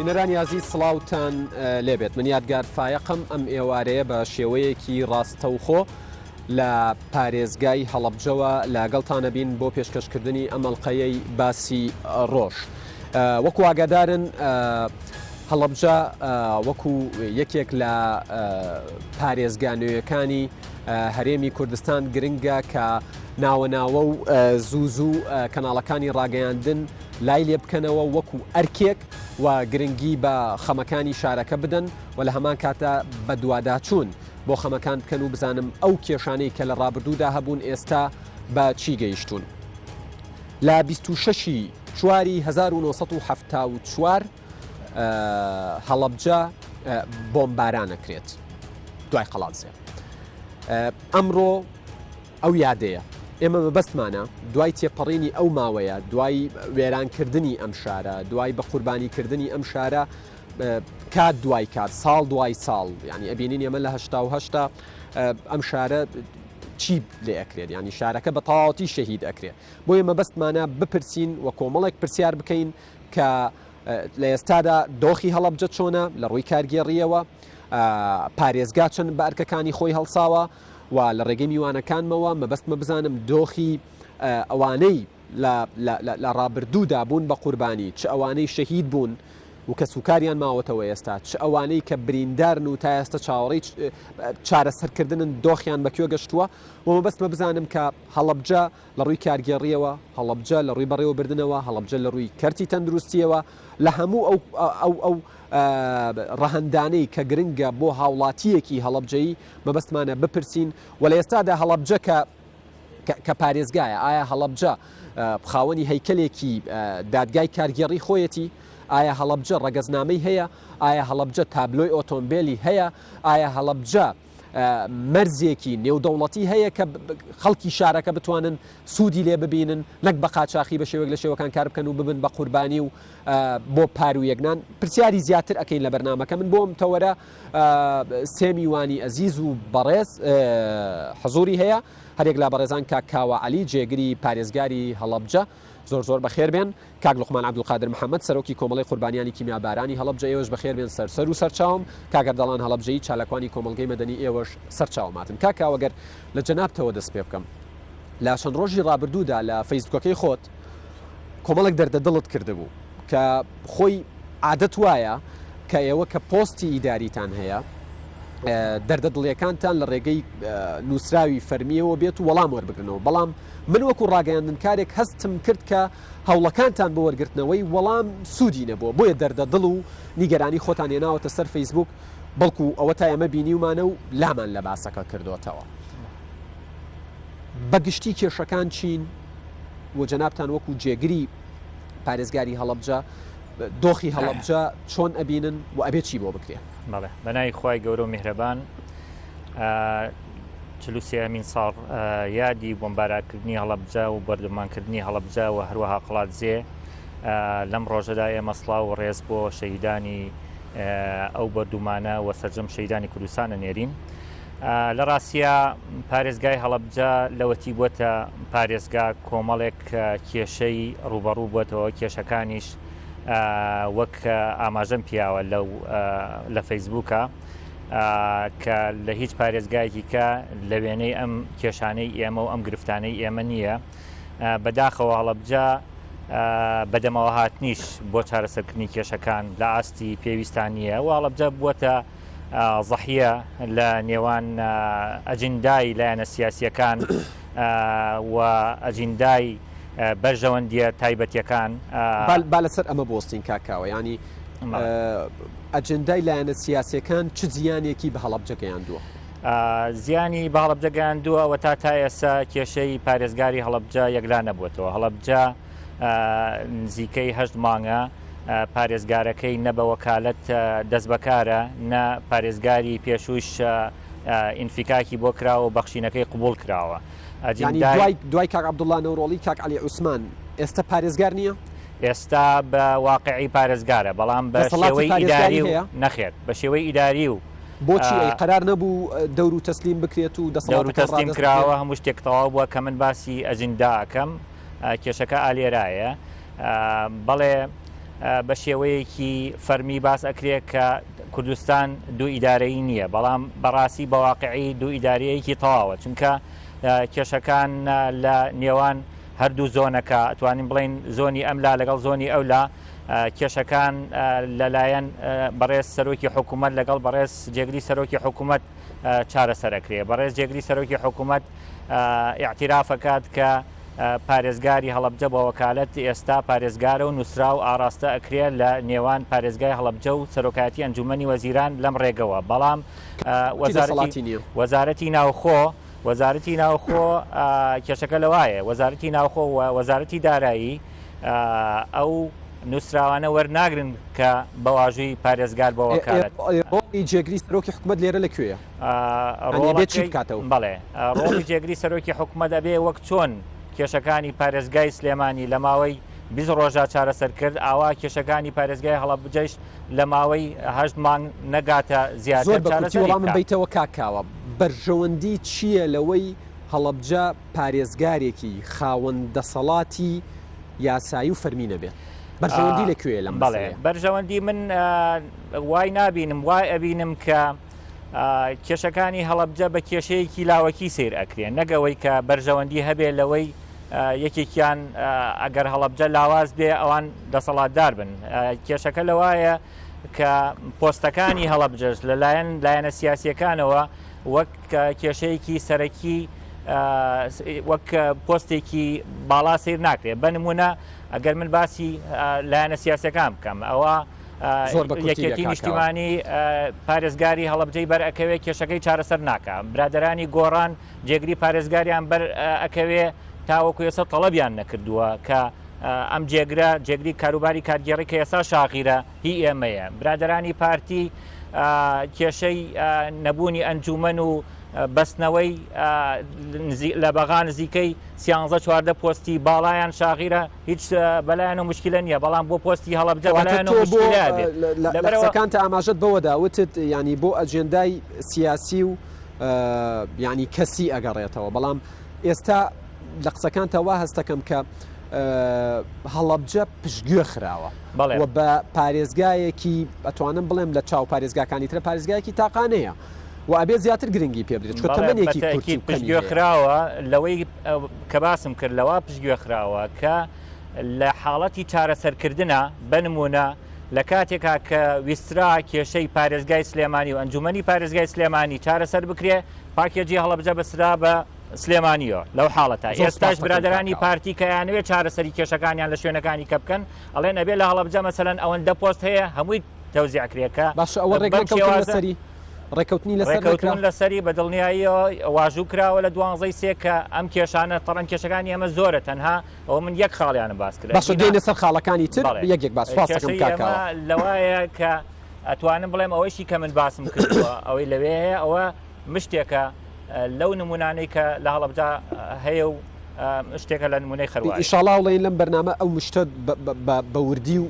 بینەرانی ئازیز سڵاوتان لێبێت من یادگار فایەقم ئەم ئێوارەیە بە شێوەیەکی ڕاستەوخۆ لە پارێزگای هەڵەبجەوە لەگەڵتانە بین بۆ پێشکەشکردنی ئەم ئەڵقەیەی باسی ڕۆژ. وەکو ئاگادارن هەڵەبجە وەکو یەکێک لە پارێزگا نوێیەکانی هەرێمی کوردستان گرنگە کە ناوە ناوە و زوو زوو کەناڵەکانی ڕاگەیاندن لای لێ بکەنەوە وەکو ئەرکێک و گرنگی بە خەمەکانی شارەکە بدەن و لە هەمان کاتدا بەدواداچوون بۆ خەمەکان بکەن و بزانم ئەو کێشانەی کە لە ڕابردوودا هەبوون ئێستا بە چی گەیشتوون. لە 26 ی چواری 1974 هەڵەبجە بۆمباران ئەکرێت دوای قەڵادزێ. ئەمڕۆ ئەو یادەیە. ئێمە مەبەستمانە دوای تێپەڕینی ئەو ماوەیە، دوای وێرانکردنی ئەم شارە، دوای بە قوربانیکردنی ئەم شارە، کات دوای کات، ساڵ دوای ساڵ، یانی ئەبینین ئێمە لە 88 ئەم شارە چی لێ ئەکرێت، یانی شارەکە بە تەواوەتی شەهید ئەکرێت. بۆیە مەبەستمانە بپرسین و کۆمەڵێک پرسیار بکەین کە لە ئێستادا دۆخی هەڵەبجە چۆنە لە ڕووی کارگێڕییەوە، پارێزگا چەند بە ئەرکەکانی خۆی هەڵساوە و لە ڕێگەی میوانەکانمەوە مەبەستمە بزانم دۆخی ئەوانەی لە ڕابردوودا بوون بە قوربانی، چ ئەوانەی شەهید بوون و کەسوکاریان ماوەتەوە ئێستا، چ ئەوانەی کە بریندارن و تا ئێستا چاوەڕێی چارەسەرکردنن دۆخیان بە کوێ گەشتووە و مەبەستمە بزانم کە هەڵەبجە لە ڕووی کارگێڕییەوە، هەڵەبجە لە ڕووی بەڕێوەبردنەوە، هەڵەبجە لە ڕووی کەرتی تەندروستییەوە، لە هەموو ئەو ئەو ئەو ڕەهەندانەی کە گرنگە بۆ هاوڵاتییەکی هەڵەبجەیی مەبەستمانە بپرسین و لە ئێستادا هەڵەبجە کە کە پارێزگایە ئایا هەڵەبجە خاوەنی هەیکەلێکی دادگای کارگێڕی خۆیەتی؟ ئایا هەڵەبجە ڕەگەزنامەی هەیە؟ ئایا هەڵەبجە تابلۆی ئۆتۆمبێلی هەیە؟ ئایا هەڵەبجە مەرزێکی نێودەوڵەتی هەیە کە خەڵکی شارەکە بتوانن سوودی لێ ببینن نەک بە قاچاخی بە شێوەیەک لە شێوەکان کار بکەن و ببن بە قوربانی و بۆ پاروویەک نان پرسیاری زیاتر ئەکەین لە بەرنامەکە من بۆم تەوەرە سێ میوانی ئەزیز و بەڕێز حزوری هەیە هەرێک لا بەڕێزان کاک کاوە عەلی جێگری پارێزگاری هەڵەبجە زۆر زۆر بەخێر بێن. کاک لوقمان عەبدولقادر محەمەد سەرۆکی کۆمەڵەی قوربانیانی کیمیابارانی هەڵەبجە ئێوەش بەخێر بێن سەر سەر و سەرچاوم، کاک ئەردەڵان هەڵەبجەیی چالاکوانی کۆمەڵگەی مەدەنی ئێوەش سەرچاوماتن. کاک کاوە گەر لە جەنابتەوە دەست پێ بکەم لە چەند ڕۆژی ڕابردوودا لە فەیسبوکەکەی خۆت کۆمەڵێک دەردە دڵت کردبوو کە خۆی عادەت وایە کە ئێوە کە پۆستی ئیداریتان هەیە دەردە دڵیەکانتان لە ڕێگەی نووسراوی فەرمیەوە بێت و وەڵام وەربگرنەوە بەڵام من وەکو ڕاگەیاندنکارێک هەستم کرد کە هەوڵەکانتان بۆ وەرگرتنەوەی وەڵام سوودی نەبووە، بۆیە دەردە دڵ و نیگەرانی خۆتان هێناوەتە سەر فەیسبووک، بەڵکو ئەوەتا ئێمە بینیومانە و لامان لە باسەکە کردۆتەوە. بە گشتی کێشەکان چین و جەنابتان وەکو جێگری پارێزگاری هەڵەبجە دۆخی هەڵەبجە چۆن ئەبینن و ئەبێ چی بۆ بکرێ؟ بەڵێ بەناوی خوای گەورە و میهرەبان. 43 هەمین ساڵ یادی بۆمباراکردنی هەڵەبجە و بەردەمانکردنی هەڵەبجە و هەروەها قەڵادزێ لەم ڕۆژەدا ئێمە سڵاو و ڕێز بۆ شەهیدانی ئەو بەردومانە و سەرجەم شەیدانی کوردستانە نێرین. لە ڕاستە پارێزگای هەڵەبجە لەوەتی بووەتە پارێزگا کۆمەڵێک کێشەی ڕوبەڕوو بووەتەوە کێشەکانیش وەک ئاماژەم پیاوە لەو لە فەیسبووکە کە لە هیچ پارێزگایەکی کە لە وێنەی ئەم کێشانەی ئێمە و ئەم گرفتانەی ئێمە نییە بەداخەوە هەڵەبجە بەدەمەوە هاتنیش بۆ چارەسەرکردنی کێشەکان لە ئاستی پێویستان نییە و هەڵەبجە بووەتە زەحیە لە نێوان ئەجندای لایەنە سیاسیەکان و ئەجندای بەرژەوەندیە تایبەتیەکان. با لەسەر ئەمە بوەستین کاک کاوە یانی ئەجندای لایەنە سیاسیەکان چ زیانێکی بە هەڵەبجە گەیاندووە؟ زیانی بە هەڵەبجە گەیاندووە ئەوەتا تا ئێستا کێشەی پارێزگاری هەڵەبجە یەکلا نەبووەتەوە هەڵەبجە نزیکەی هەشت مانگە پارێزگارەکەی نە بە وەکالەت دەستبەکارە نە پارێزگاری پێشووش ئینفیکاکی بۆ کراوە و بەخشینەکەی قبوڵ کراوە. یانی دوای دوای کاک عەبدوڵا نەورۆڵی کاک عەلی عوسمان ئێستا پارێزگار نییە؟ ئێستا بە واقعی پارێزگارە بەڵام بە شێوەی ئیداری و نەخێر بە شێوەی ئیداری و بۆچی ئەی قەرار نەبوو دەور و تەسلیم بکرێت و دەسەڵات تەسلیم کراوە هەموو شتێک تەواو بووە کە من باسی ئەجندا ئەکەم کێشەکە ئالێرایە بەڵێ. بە شێوەیەکی فەرمی باس ئەکرێ کە کوردستان دوو ئیدارەیی نییە، بەڵام بەڕاستی بە واقعی دوو ئیدارەیەکی تەواوە، چونکە کێشەکان لە نێوان هەردوو زۆنەکە ئەتوانین بڵێین زۆنی ئەملا لەگەڵ زۆنی ئەولا کێشەکان لەلایەن بەڕێز سەرۆکی حکوومەت لەگەڵ بەڕێز جێگری سەرۆکی حکوومەت چارەسەر ئەکرێ. بەڕێز جێگری سەرۆکی حکوومەت ئیعتیراف ئەکات کە پارێزگاری هەڵەبجە بە وەکالەت ئێستا پارێزگارە و نووسراو ئاڕاستە ئەکرێ لە نێوان پارێزگای هەڵەبجە و سەرۆکایەتی ئەنجوومەنی وەزیران لەم ڕێگەوە، بەڵام وەزارەتی ناوخۆ وەزارەتی ناوخۆ کێشەکە لەوایە وەزارەتی ناوخۆ و وەزارەتی دارایی ئەو نووسراوانە وەرناگرن کە بە واژووی پارێزگار بە وەکالەت. ڕۆڵی جێگری سەرۆکی حکومەت لێرە لە کوێیە؟ ئەبێ چی بکاتەوە؟ بەڵێ ڕۆڵی جێگری سەرۆکی حکومەت ئەبێ وەک چۆن کێشەکانی پارێزگای سلێمانی لە ماوەی 20 ڕۆژا چارەسەر کرد ئاوا کێشەکانی پارێزگای هەڵەبجەش لە ماوەی هەشت مانگ نەگاتە زیاتر زۆر بە کورتی وەڵامم بەیتەوە کاک کاوە بەرژەوەندی چییە لەوەی هەڵەبجە پارێزگارێکی خاوەن دەسەڵاتی یاسایی و فەرمی نەبێت؟ بەرژەوەندی لە کوێیە لەم مەسەلەیە؟ بەرژەوەندی من وای نابینم وای ئەبینم کە کێشەکانی هەڵەبجە بە کێشەیەکی لاوەکی سیر ئەکرێن نەگەوەی کە بەرژەوەندی هەبێ لەوەی یەکێکیان ئەگەر هەڵەبجە لاواز بێ ئەوان دەسەڵاتدار بن کێشەکە لەوایە کە پۆستەکانی هەڵەبجەش لەلایەن لایەنە سیاسیەکانەوە وەک کێشەیەکی سەرەکی وەک پۆستێکی باڵا سیر ناکرێت بە نمونە ئەگەر من باسی لایەنە سیاسەکان بکەم ئەوە یەکێتی نیشتیمانی پارێزگاری هەڵەبجەی بەر ئەکەوێ کێشەکەی چارەسەر ناکە برادرانی گۆڕان جێگری پارێزگاریان بەر ئەکەوێ تاوەکو ئێستا تەڵەبیان نەکردووە کە ئەم جێگرە جێگری کاروباری کارگێڕی کە ئێستا شاغیرە هی ئێمەیە برادرانی پارتی کێشەی نەبوونی ئەنجومەن و بەستنەوەی لە بەغا نزیکەی سیانزە چواردە پۆستی باڵایان شاغیرە هیچ بەلایەن و مشکلە نییە بەڵام بۆ پۆستی هەڵەبجە بەلایەن و مشکلە بێت لە قسەکانتە ئاماژەت بەوەدا وتت ینی بۆ ئەجێندای سیاسی و یانی کەسی ئەگەڕێتەوە بەڵام ئێستا لە قسەکانتا وا هەستەکەم کە هەڵەبجە پشتگوێ خراوە و بە پارێزگایەکی ئەتوانم بڵێم لە چاو پارێزگاکانی ترە پارێزگایەکی تاقانەیە و ئەبێ زیاتر گرنگی پێ بدرێت چونکە تەمەنێکی کورتی و کەمی پشتگوێ خراوە لەوەی کە باسم کرد لەوە پشتگوێ خراوە کە لە حاڵەتی چارەسەرکردنە بە نمونە لە کاتێکا کە ویسترا کێشەی پارێزگای سلێمانی و ئەنجومەنی پارێزگای سلێمانی چارەسەر بکرێ، پاکێجی هەڵەبجە بەسترا بە سلێمانییەوە. لەو حاڵەتە زۆر ئێستاش سوپاس دەکەم کاک برادەرانی کاوە. پارتی کە ئەیانەوێ چارەسەری کێشەکانیان لە شوێنەکانی کە بکەن، ئەڵێن ئەبێ لە هەڵەبجە مەسەلەن ئەوەندە پۆست هەیە هەمووی تەوزیع کرێ کە باشە ئەوە ڕێک بەم نەکەوتن شێوازە لەسەری؟ ڕێککەوتنی لەسەر نەکرا؟ ڕێککەوتوون لەسەری بە دڵنیاییەوە واژوو کراوە لە دوانزەی سێ کە ئەم کێشانە تەبعەن کێشەکانی ئێمە زۆرە تەنها ئەوە من یەک خاڵیانم باس کرد باشە دێینە سەر خاڵەکانی تر یەک یەک باس سوپاس دەکەم کێشەی کاک ئێمە کاوە. لەوایە کە ئەتوانم بڵێم ئەوەیشی کە من باسم کردووە ئەوەی لەوێ هەیە ئەوە مشتێکە لەو نمونانەی کە لە هەڵەبجە هەیە و شتێکە لە نمونەی خەرواری. ئیشاڵا بڵێین لەم بەرنامە ئەو مشتە بە وردی و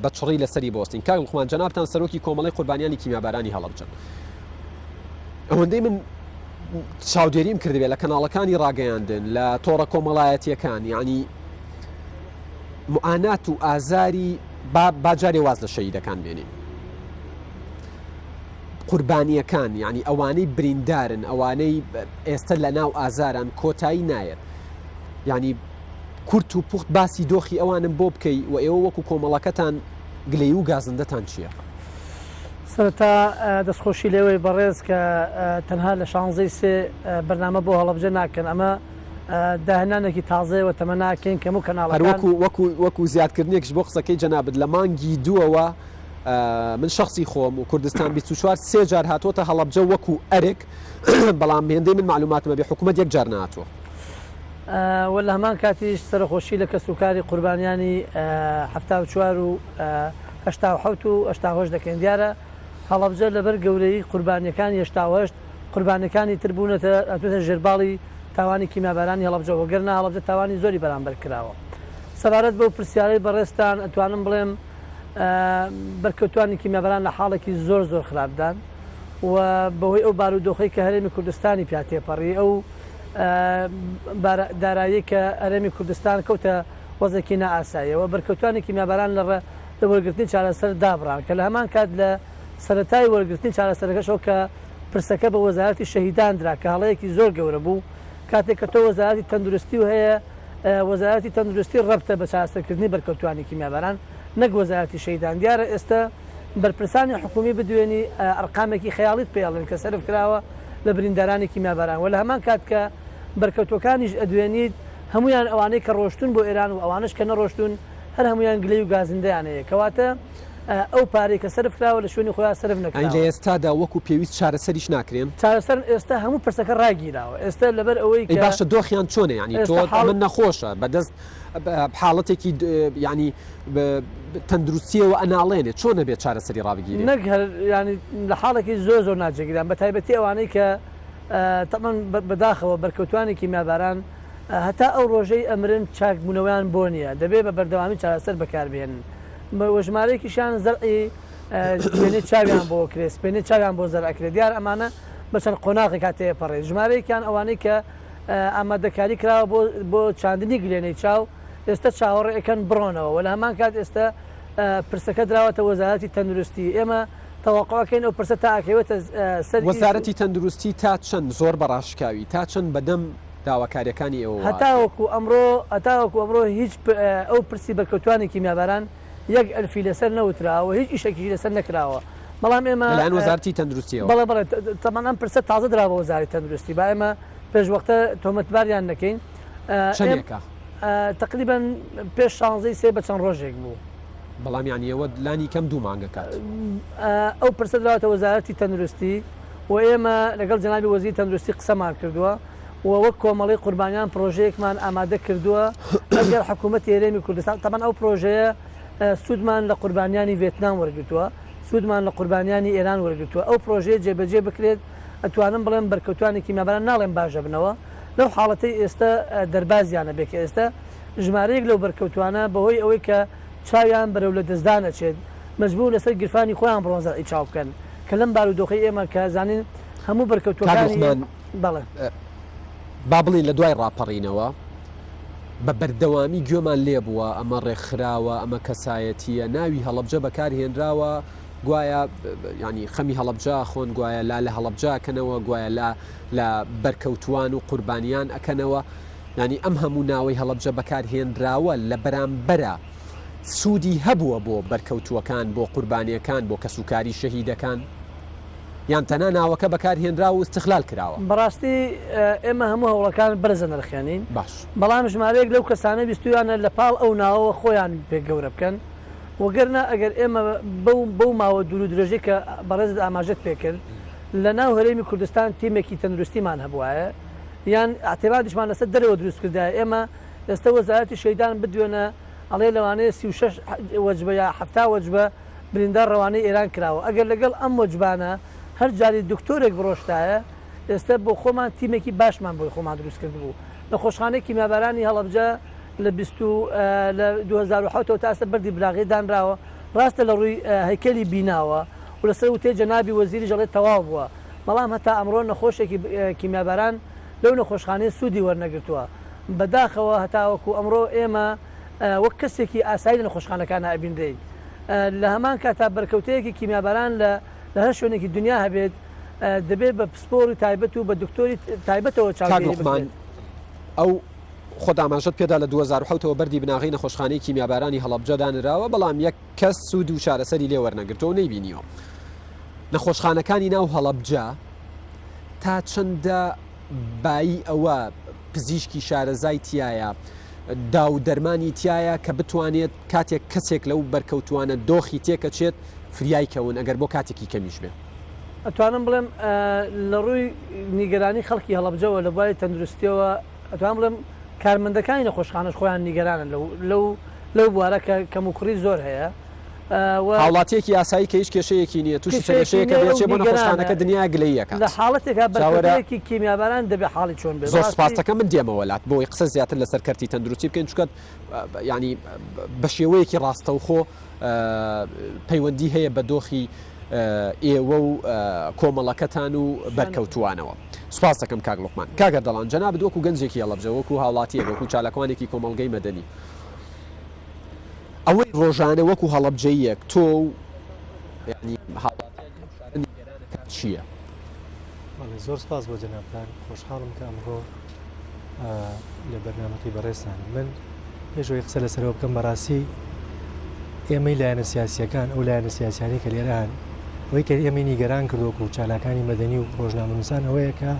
بە چڕی لەسەری بوەستین. کاک لوقمان جەنابتان سەرۆکی کۆمەڵەی قوربانیانی کیمیابارانی هەڵەبجەن. ئەوەندەی من چاودێریم کردبێ لە کەناڵەکانی ڕاگەیاندن لە تۆڕە کۆمەڵایەتیەکان یعنی معانات و ئازاری با باجارێ واز لە شەیدەکان بێنین قوربانیەکان یعنی ئەوانەی بریندارن ئەوانەی ئێستا لە ناو ئازاران کۆتایی نایەت یعنی کورت و پوخت باسی دۆخی ئەوانم بۆ بکەی و ئێوە وەکو کۆمەڵەکەتان گلەیی و گازندەتان چییە؟ سەرەتا دەستخۆشی لێوەی بەڕێز کە تەنها لە شانزەی سێ بەرنامە بۆ هەڵەبجە ناکەن ئەمە داهێنانێکی تازەیە و تەمەنا ئەکەین کە هەموو هەر کەناڵەکان. وەکو وەکو وەکو زیادکردنێکیش بۆ قسەکەی جەنابت لە مانگی دووەوە من شەخسی خۆم و کوردستان 24 سێ جار هاتووەتە هەڵەبجە وەکو ئەرک بەڵام هێندەی من مەعلوماتم هەبێ حکوومەت یەک جار نەهاتووە. و لە هەمان کاتیش سەرەخۆشی لە کەسوکاری قوربانیانی 74 و 87 و 88 دەکەین. دیارە هەڵەبجە لەبەر گەورەیی قوربانییەکانی 88، قوربانییەکانی تر بوونەتە هاتوونەتە ژێرباڵی تاوانی کیمیابارانی هەڵەبجە وەگەرنا هەڵەبجە تاوانی زۆری بەرامبەر کراوە. سەبارەت بەو پرسیارەی بەڕێزتان ئەتوانم بڵێم بەرکەوتوانی کیمیاباران لە حاڵێکی زۆر زۆر خراپدان و بەهۆی ئەو بارودۆخەی کە هەرێمی کوردستانی پیا تێپەڕی ئەو داراییەی کە هەرێمی کوردستان کەوتە وەزعێکی نائاساییەوە، بەرکەوتوانی کیمیاباران لە. لە وەرگرتنی چارەسەر دابڕان کە لە هەمان کات لە سەرەتای وەرگرتنی چارەسەرەکەشەوە کە پرسەکە بە وەزارەتی شەهیدان درا کە هەڵەیەکی زۆر گەورە بوو کاتێک کە تۆ وەزارەتی تەندروستی و هەیە وەزارەتی تەندروستی ڕەبتە بە چارەسەرکردنی بەرکەوتوانی کیمیاباران نەک وەزارەتی شەهیدان دیارە ئێستا بەرپرسانی حکومی بدوێنی ئەرقامێکی خەیاڵیت پێ ئەڵێن کە سەرف کراوە لە بریندارانی کیمیاباران وە لە هەمان کات کە بەرکەوتوەکانیش ئەدوێنیت هەمویان ئەوانەی کە ڕۆشتون بۆ ئێران و ئەوانەش کە نەڕۆشتون هەر هەمویان گلەی و گازندەیان هەیە کەواتە ئەو پارەی کە سەرف کراوە لە شوێنی خۆیان سەرف ئەی لە نەکراوە. ئێستادا وەکو پێویست چارەسەریش ناکرێن؟ چارەسەر ئێستا هەموو پرسەکە ڕاگیراوە ئێستا لەبەر ئەوەی ئەی کە باشە دۆخیان چۆنە یانی تۆ ئێستا حاڵ. ئەمە نەخۆشە بەدەست حاڵەتێکی یانی تەندروستیەوە ئەناڵێنێ چۆن ئەبێ چارەسەری ڕابگیرێ؟ نەک هەر یانی لە حاڵێکی زۆر زۆر ناجێگیران بە تایبەتی ئەوانەی کە تەبعەن بەداخەوە بەرکەوتوانی کیمیاباران هەتا ئەو ڕۆژەی ئەمرن چاکبوونەوەیان بۆ نییە دەبێ بە بەردەوامی چارەسەر بەکاربهێنن و ژمارەیەکیشیان زەرعی سپێنەی چاویان بۆ کرێ سپێنەی چاویان بۆ زەرع کرێ دیار ئەمانە بە چەند قۆناغێکا تێپەڕێت ژمارەیەکیان ئەوانەی کە ئامادەکاری کراوە بۆ بۆ چاندنی گلێنەی چاو ئێستا چاوەڕێ ئەکەن بڕۆنەوە و لە هەمان کات ئێستا پرسەکە دراوەتە وەزارەتی تەندروستی ئێمە تەوەقعەکەین ئەو پرسە تا ئەکەوێتە سەر وەزارەتی تەندروستی تا چەند زۆر بە ڕاشکاوی تا چەند بەدەم داواکاریەکانی ئێوەوە ئەچێت؟ هەتاوەکو ئەمڕۆ هەتاوەکو ئەمڕۆ هیچ ئەو پرسی بەرکەوتوانی کیمیاباران یەک ئەلفی لەسەر نەوتراوە و هیچ ئیشێکیشی لەسەر نەکراوە بەڵام ئێمە لەلایەن وەزارەتی تەندروستیەوە؟ بەڵێ بەڵێ تەبعەن ئەم پرسە تازە درا بە وەزارەتی تەندروستی با ئێمە پێشوەختە تۆمەتباریان نەکەین. چەندێکە؟ تەقریبەن پێش شانزەی سێ بە چەند ڕۆژێک بوو. بەڵام یانی ئەوە لانی کەم دوو مانگە کات. ئەو پرسە دراوەتە وەزارەتی تەندروستی و ئێمە لەگەڵ جەنابی وەزیری تەندروستی قسەمان کردووە و وەک کۆمەڵەی قوربانیان پرۆژەیەکمان ئامادە کردووە ئەگەر حکوومەتی هەرێمی کوردستان تەبعەن ئەو پرۆژەیە سوودمان لە قوربانیانی ڤێتنام وەرگرتووە سوودمان لە قوربانیانی ئێران وەرگرتووە ئەو پرۆژەیە جێبەجێ بکرێت ئەتوانم بڵێم بەرکەوتوانی کیمیاباران ناڵێم باش ئەبنەوە لەو حاڵەتەی ئێستە دەربازیان ئەبێ کە ئێستە ژمارەیەک لەو بەرکەوتوانە بەهۆی ئەوەی کە چاویان بەرەو لەدەستدان ئەچێت مەجبوور لەسەر گیرفانی خۆیان بڕۆن زەرعی چاو بکەن کە لەم بارودۆخەی ئێمە کە زانین هەموو کاک بەرکەوتوەکانی لوقمان بەڵێ. با بڵێین لە دوای ڕاپەڕینەوە بە بەردەوامی گوێمان لێ بووە ئەمە ڕێکخراوە ئەمە کەسایەتییە ناوی هەڵەبجە بەکار هێنراوە گوایە یانی خەمی هەڵەبجە ئەخۆن گوایە لا لە هەڵەبجە ئەکەنەوە گوایە لا لە بەرکەوتووان و قوربانیان ئەکەنەوە یانی ئەم هەموو ناوەی هەڵەبجە بەکار هێنراوە لە بەرامبەرا سوودی هەبووە بۆ بەرکەوتووەکان بۆ قوربانیەکان بۆ کەسوکاری شەهیدەکان یان تەنها ناوەکە بەکار هێنراوە و استخلال کراوە؟ بەڕاستی ئێمە هەموو هەوڵەکان بەرز ئەنرخێنین باش. بەڵام ژمارەیەک لەو کەسانە ویستویانە لە پاڵ ئەو ناوەوە خۆیان پێ گەورە بکەن وەگەرنا ئەگەر ئێمە بەو بەو ماوە دوور و درێژەی کە بەڕێزت ئاماژەت پێ کرد لە ناو هەرێمی کوردستان تیمێکی تەندروستیمان هەبوایە یان ئیعتیمادیشمان لەسەر دەرەوە دروست کردایە ئێمە ئێستە وەزارەتی شەهیدان بدوێنە ئەڵێ لەوانەیە 36 وەجبە یا 70 وەجبە بریندار ڕەوانەی ئێران کراوە ئەگەر لەگەڵ ئەم وەجبانە هەر جاری دکتۆرێک بڕۆشتایە ئێستە بۆ خۆمان تیمێکی باشمان بۆی خۆمان دروست کردبوو نەخۆشخانەی کیمیابارانی هەڵەبجە لە بیست و لە 2007 ەوە تا ئێستا بەردی بناغەی دانراوە ڕاستە لە ڕووی هەیکەلی بیناوە و لەسەر وتەی جەنابی وەزیریش ئەڵێ تەواو بووە بەڵام هەتا ئەمڕۆ نەخۆشێکی کیمیاباران لەو نەخۆشخانەیە سوودی وەرنەگرتووە بەداخەوە هەتاوەکو ئەمڕۆ ئێمە وەک کەسێکی ئاسایی لە نەخۆشخانەکانا ئەبینرێین لە هەمان کاتا بەرکەوتەیەکی کیمیاباران لە لە هەر شوێنێکی دنیا هەبێت دەبێت بە پسپۆری تایبەت و بە دکتۆری تایبەتەوە کاک چاودێری لوقمان بکرێت. ئەو خۆت ئاماژەت پێدا لە 2007 ەوە بەردی بناغەی نەخۆشخانەی کیمیابارانی هەڵەبجە دانراوە بەڵام یەک کەس سوود و چارەسەری لێ وەرنەگرتووە و نەیبینیوە. نەخۆشخانەکانی ناو هەڵەبجە تا چەندە بایی ئەوە پزیشکی شارەزای تیایە، داو و دەرمانی تیایە کە بتوانێت کاتێک کەسێک لەو بەرکەوتووانە دۆخی تێکەچێت فریای کەون ئەگەر بۆ کاتێکی کەمیش بێ؟ ئەتوانم بڵێم لە ڕووی نیگەرانی خەڵکی هەڵەبجەوە لە بواری تەندروستیەوە ئەتوانم بڵێم کارمەندەکانی نەخۆشخانەش خۆیان نیگەرانن لەو لەو لەو بوارە کە کەموکوڕی زۆر هەیە و هاوڵاتیەکی ئاسایی کە هیچ کێشەیەکی نییە تووشی کێشەیەکی سەرئێشەیەکە نییە بێ ئەو ئەچێ بۆ نیگەرانە نەخۆشخانەکە دنیا گلەیی لە ئەکات حاڵەتێکا چاوەرە بەرکەوتەیەکی کیمیاباران دەبێ حاڵی چۆن بێ زۆر بەڕاستی سوپاست دەکەم من دێمەوە لات بۆ ئەوەی قسە زیاتر لەسەر کەرتی تەندروستی بکەین چونکە یانی بە شێوەیەکی ڕاستەوخۆ پەیوەندی هەیە بە دۆخی ئێوە و کۆمەڵەکەتان و بەرکەوتووانەوە. سوپاست دەکەم کاک لوقمان. کاک ئەردەڵان جەنابت وەکو گەنجێکی هەڵەبجە، وەکو هاوڵاتییەک، وەکو چالاکوانێکی کۆمەڵگەی مەدەنی، ئەوەی ڕۆژانە وەکو هەڵەبجەییەک تۆ و یانی هاوڵاتیانی ئەم شارە نیگەران ئەکات چییە؟ بەڵێ زۆر سپاس بۆ جەنابتان خۆشحاڵم کە ئەمڕۆ لە بەرنامەکەی بەڕێزتانم من پێش ئەوەی قسە لەسەرەوە بکەم بەڕاستی ئێمەی لایەنە سیاسیەکان ئەو لایەنە سیاسیانەی کە لێرە هەن ئەوەی کە ئێمەی نیگەران کردووە و چالاکانی مەدەنی و ڕۆژنامەنووسان ئەوەیە کە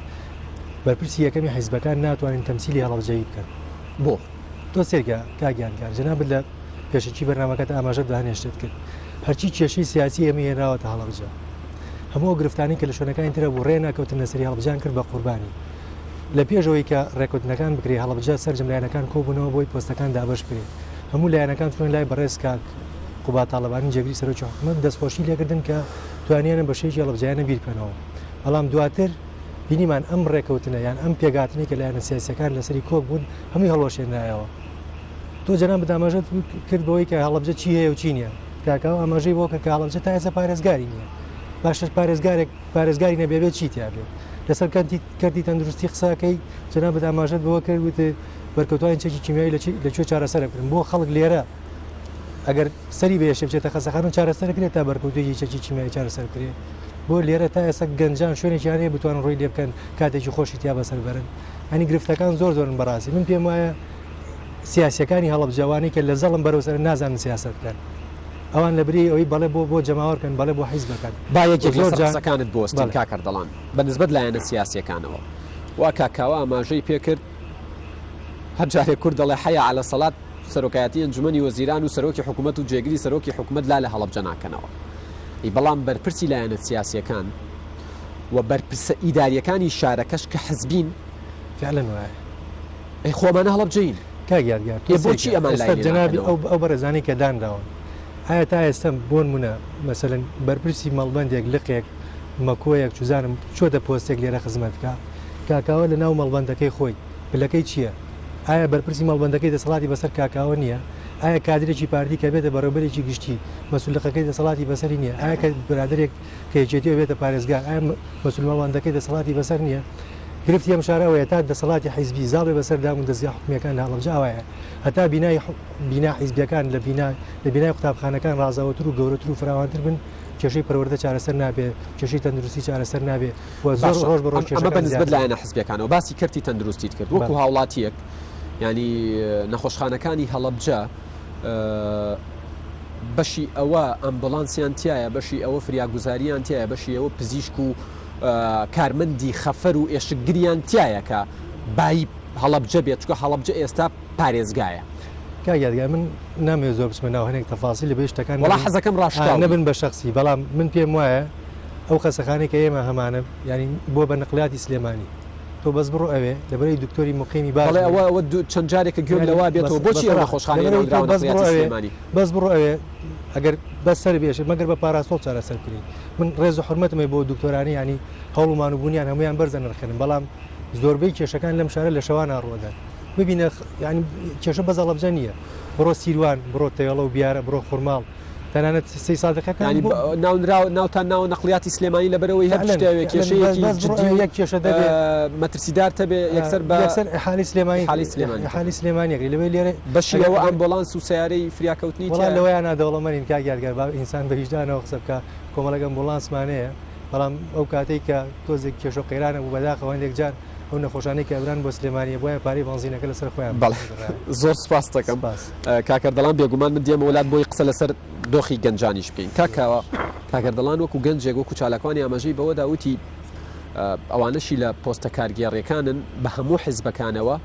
بەرپرسی یەکەمی حیزبەکان ناتوانین تەمسیلی هەڵەبجەیی بکەن بۆ؟ تۆ سێرکە کاک یادگار جەنابت لە پێشەکی بەرنامەکەت ئاماژەت بە هەنێ شتت کرد هەرچی کێشەی سیاسی ئێمە هێناوەتە هەڵەبجە هەموو ئەو گرفتانەی کە لە شوێنەکانی ترە بوو ڕێ ناکەوتن لەسەری هەڵەبجەیان کرد بە قوربانی لە پێش ئەوەی کە ڕێکەوتنەکان بکرێ هەڵەبجە سەرجەم لایەنەکان کۆبوونەوە بۆی پۆستەکان دابەش بکرێ هەموو لایەنەکان چوونە لای بەڕێز کاک قوباد تاڵەبانی جێگری سەرۆکی حکوومەت دەستخۆشی لێکردن کە توانیانە بە شێوەیەکی هەڵەبجەیانە بیر بکەنەوە بەڵام دواتر بینیمان ئەم ڕێکەوتنە یان ئەم پێکهاتنەی کە لایەنە سیاسیەکان لەسەری کۆک بوون هەمووی هەڵوەشێنرایەوە. تۆ جەنابت ئاماژەت کرد بەوەی کە هەڵەبجە چی هەیە و چی نییە. کاکاو ئاماژەی بۆ کرد کە هەڵەبجە تا ئێستا پارێزگاری نییە. باشە پارێزگارێک پارێزگاری نەبێ بێ چی تیا بێت؟ لەسەر کەرتی کەرتی تەندروستی قسەکەی جەنابت ئاماژەت بەوە کرد وت بەرکەوتوانی چەکی کیمیایی لە کوێ چارەسەر بکرن بۆ خەڵک لێرە ئەگەر سەری بەیەشێ بچێتە خەسەخانە چارەسەر کرێت تا بەرکەوتوویەکی چەکی کیمیایی چارەسەر بکرێت بۆ لێرە تا ئێستا گەنجان شوێنێکیان هەیە بتوانن ڕووی لێ بکەن کاتێکی خۆشی تیا بەسەر بەرن ئەنی گرفتەکان زۆر زۆرن بەڕاستی من پێم وایە سیاسەکانی هەڵەبجەوانی کە لە زەڵم بەرەو سەر نازانن سیاست بکەن ئەوان لە بری ئەوەی بەڵێ بۆ بۆ جەماوەر بکەن بەڵێ بۆ حیزب بکەن با یەکێک زۆر لەسەر جار قسەکانت بوەستین بەڵێ. کاک ئەردەڵان بە نسبەت لایەنە سیاسیەکانەوە وا کاک کاوە ئاماژەی پێکرد هەر جارێک کورد دەڵێ حەیا عەلە سەلات سەرۆکایەتی ئەنجومەنی وەزیران و سەرۆکی حکومەت و جێگری سەرۆکی حکومەت لا لە هەڵەبجە ناکەنەوە ی بەڵام بەرپرسی لایەنە سیاسیەکان و بەرپرسە ئیداریەکانی شارەکەش کە حزبین فعلا وایە. ئەی خۆ ئەمانە هەڵەبجەیین. کاک یادگار تۆ ئێ بۆچی سەیرکە ئەمان لای ئێستا لێ جەنابی ناکەنەوە؟ ئەو ئەو بەڕێزانەی کە دانراون ئایا تا ئێستا بۆنمونە مەسەلەن بەرپرسی مەڵبەندێک لقێک مەکۆیەک چوزانم چۆتە پۆستێک لێرە خزمەت بکا کاکاوە لە ناو مەڵبەندەکەی خۆی پلەکەی چییە؟ ئایا بەرپرسی مەڵبەندەکەی دەسەڵاتی بەسەر کاکاوە نییە؟ ئایا کادرێکی پارتی کە بێتە بەڕێوبەرێکی گشتی مەسول لقەکەی دەسەڵاتی بەسەری نییە؟ ئایا کە برادەرێک کە یەکێتی بێتە پارێزگار ئایا مەسول مەڵبەندەکەی دەسەڵاتی بەسەر نییە؟ گرفتی ئەم شارە ئەوەیە تا دەسەڵاتی حیزبی زاڵ بێ بەسەر دام و دەزگا حکومییەکان لە هەڵەبجە ئاوایە هەتا بینای بینا حیزبیەکان لە بینا لە بینای قوتابخانەکان ڕازاوەتر و گەورەتر و فراوانتر بن کێشەی پەروەردە چارەسەر نابێ کێشەی تەندروستی چارەسەر نابێ و زۆر باشە ڕۆژ بە ڕۆژ ئەم ئەمە بە کێشەکان نسبەت زیاتر دەبن. لایەنە حزبیەکانەوە باسی کەرتی تەندروستیت کرد وەکو بەڵێ. هاوڵاتیەک یانی نەخۆشخانەکانی هەڵەبجە بەشی ئەوە ئەمبولانسیان تایە بەشی ئەوە فریاگوزاریان تایە بەشی ئەوە پزیشک و کارمەندی خەفەر و ئێشکگریان تایە کە بایی هەڵەبجە بێت چونکە هەڵەبجە ئێستا پارێزگایە. کاک یادگار من نامەوێت زۆر بچمە ناو هەنێک تەفاسیل لەبەری شتەکان وەڵا نەبن حەزەکەم ڕاشکاو بی. نەبن بە شەخسی بەڵام من پێم وایە ئەو خەسەخانەی کە ئێمە هەمانە یانی بووە بە نقلیاتی سلێمانی تۆ بەس بڕۆ ئەوێ لەبەرەی دکتۆری مقیمی باش بەڵێ نییە ئەوە ئەوە چەند جارێکە گوێم یانی لەوە بەس بێتەوە بۆچی ئەو بەسەڕاحە نەخۆشخانەیە لەبەرەوەی تۆ ناونراوە بەس بڕۆ نقلیاتی ئەوێ سلێمانی؟ بەس بڕۆ ئەوێ ئەگەر بەس سەر بێشێ مەگەر بە پاراسۆڵ چارەسەر بکرێی من ڕێز و حورمەتم هەیە بۆ دکتۆرانی یانی هەوڵ و مانوبوونیان هەموویان بەرز ئەنرخێنم بەڵام زۆربەی کێشەکان لەم شارە لە شەوانا ڕووەدەن ببینە یانی کێشە بەس هەڵەبجە نییە بڕۆ سیروان بڕۆ تەوێڵە و بیارە بڕۆ خورماڵ تەنانەت سەی سادقەکان یانی بۆ ناونراوە ناوتان ناوە نەقلیاتی سلێمانی لەبەرئەوەی هەر فعلا شتێ فعلا کێشەیەکی بەس بڕۆ جدی و یەک کێشە دەبێ مەترسیدار تەبێ یەکسەر بە یەکسەر ئیحالی سلێمانی ئیحالی سلێمانی ئیحالی سلێمانی ئەکرێ لەوەی لێرە بەشی ئەگەر ئەوە ئەگەر ئامبۆلانس و سەیارەی فریاکەوتنی وەڵا تیایە؟ لەوەیانا دەوڵەمەنین کاک یادگار با ئینسان بە ویژدانەوە قسە بکا کۆمەڵێک ئەمبوڵانسمان هەیە بەڵام ئەو کاتەی کە تۆزێک کێشە و قەیرانە بوو بەداخەوە هەندێک جار ئەو نەخۆشانەی کە ئەبران بۆ سلێمانیە بوایە پارەی بەنزینەکە لەسەر خۆیان بەڵێ زۆر سوپاست دەکەم سپاس. کاک ئەردەڵان بێگومان من دێمەوە لات بۆی قسە لەسەر دۆخی گەنجانیش بکەین کاک کاوە کاک ئەردەڵان وەکو گەنجێک وەکو چالاکوانی ئاماژەی بەوەدا وتی ئەوانەشی لە پۆستە کارگێڕیەکانن بە هەموو حزبەکانەوە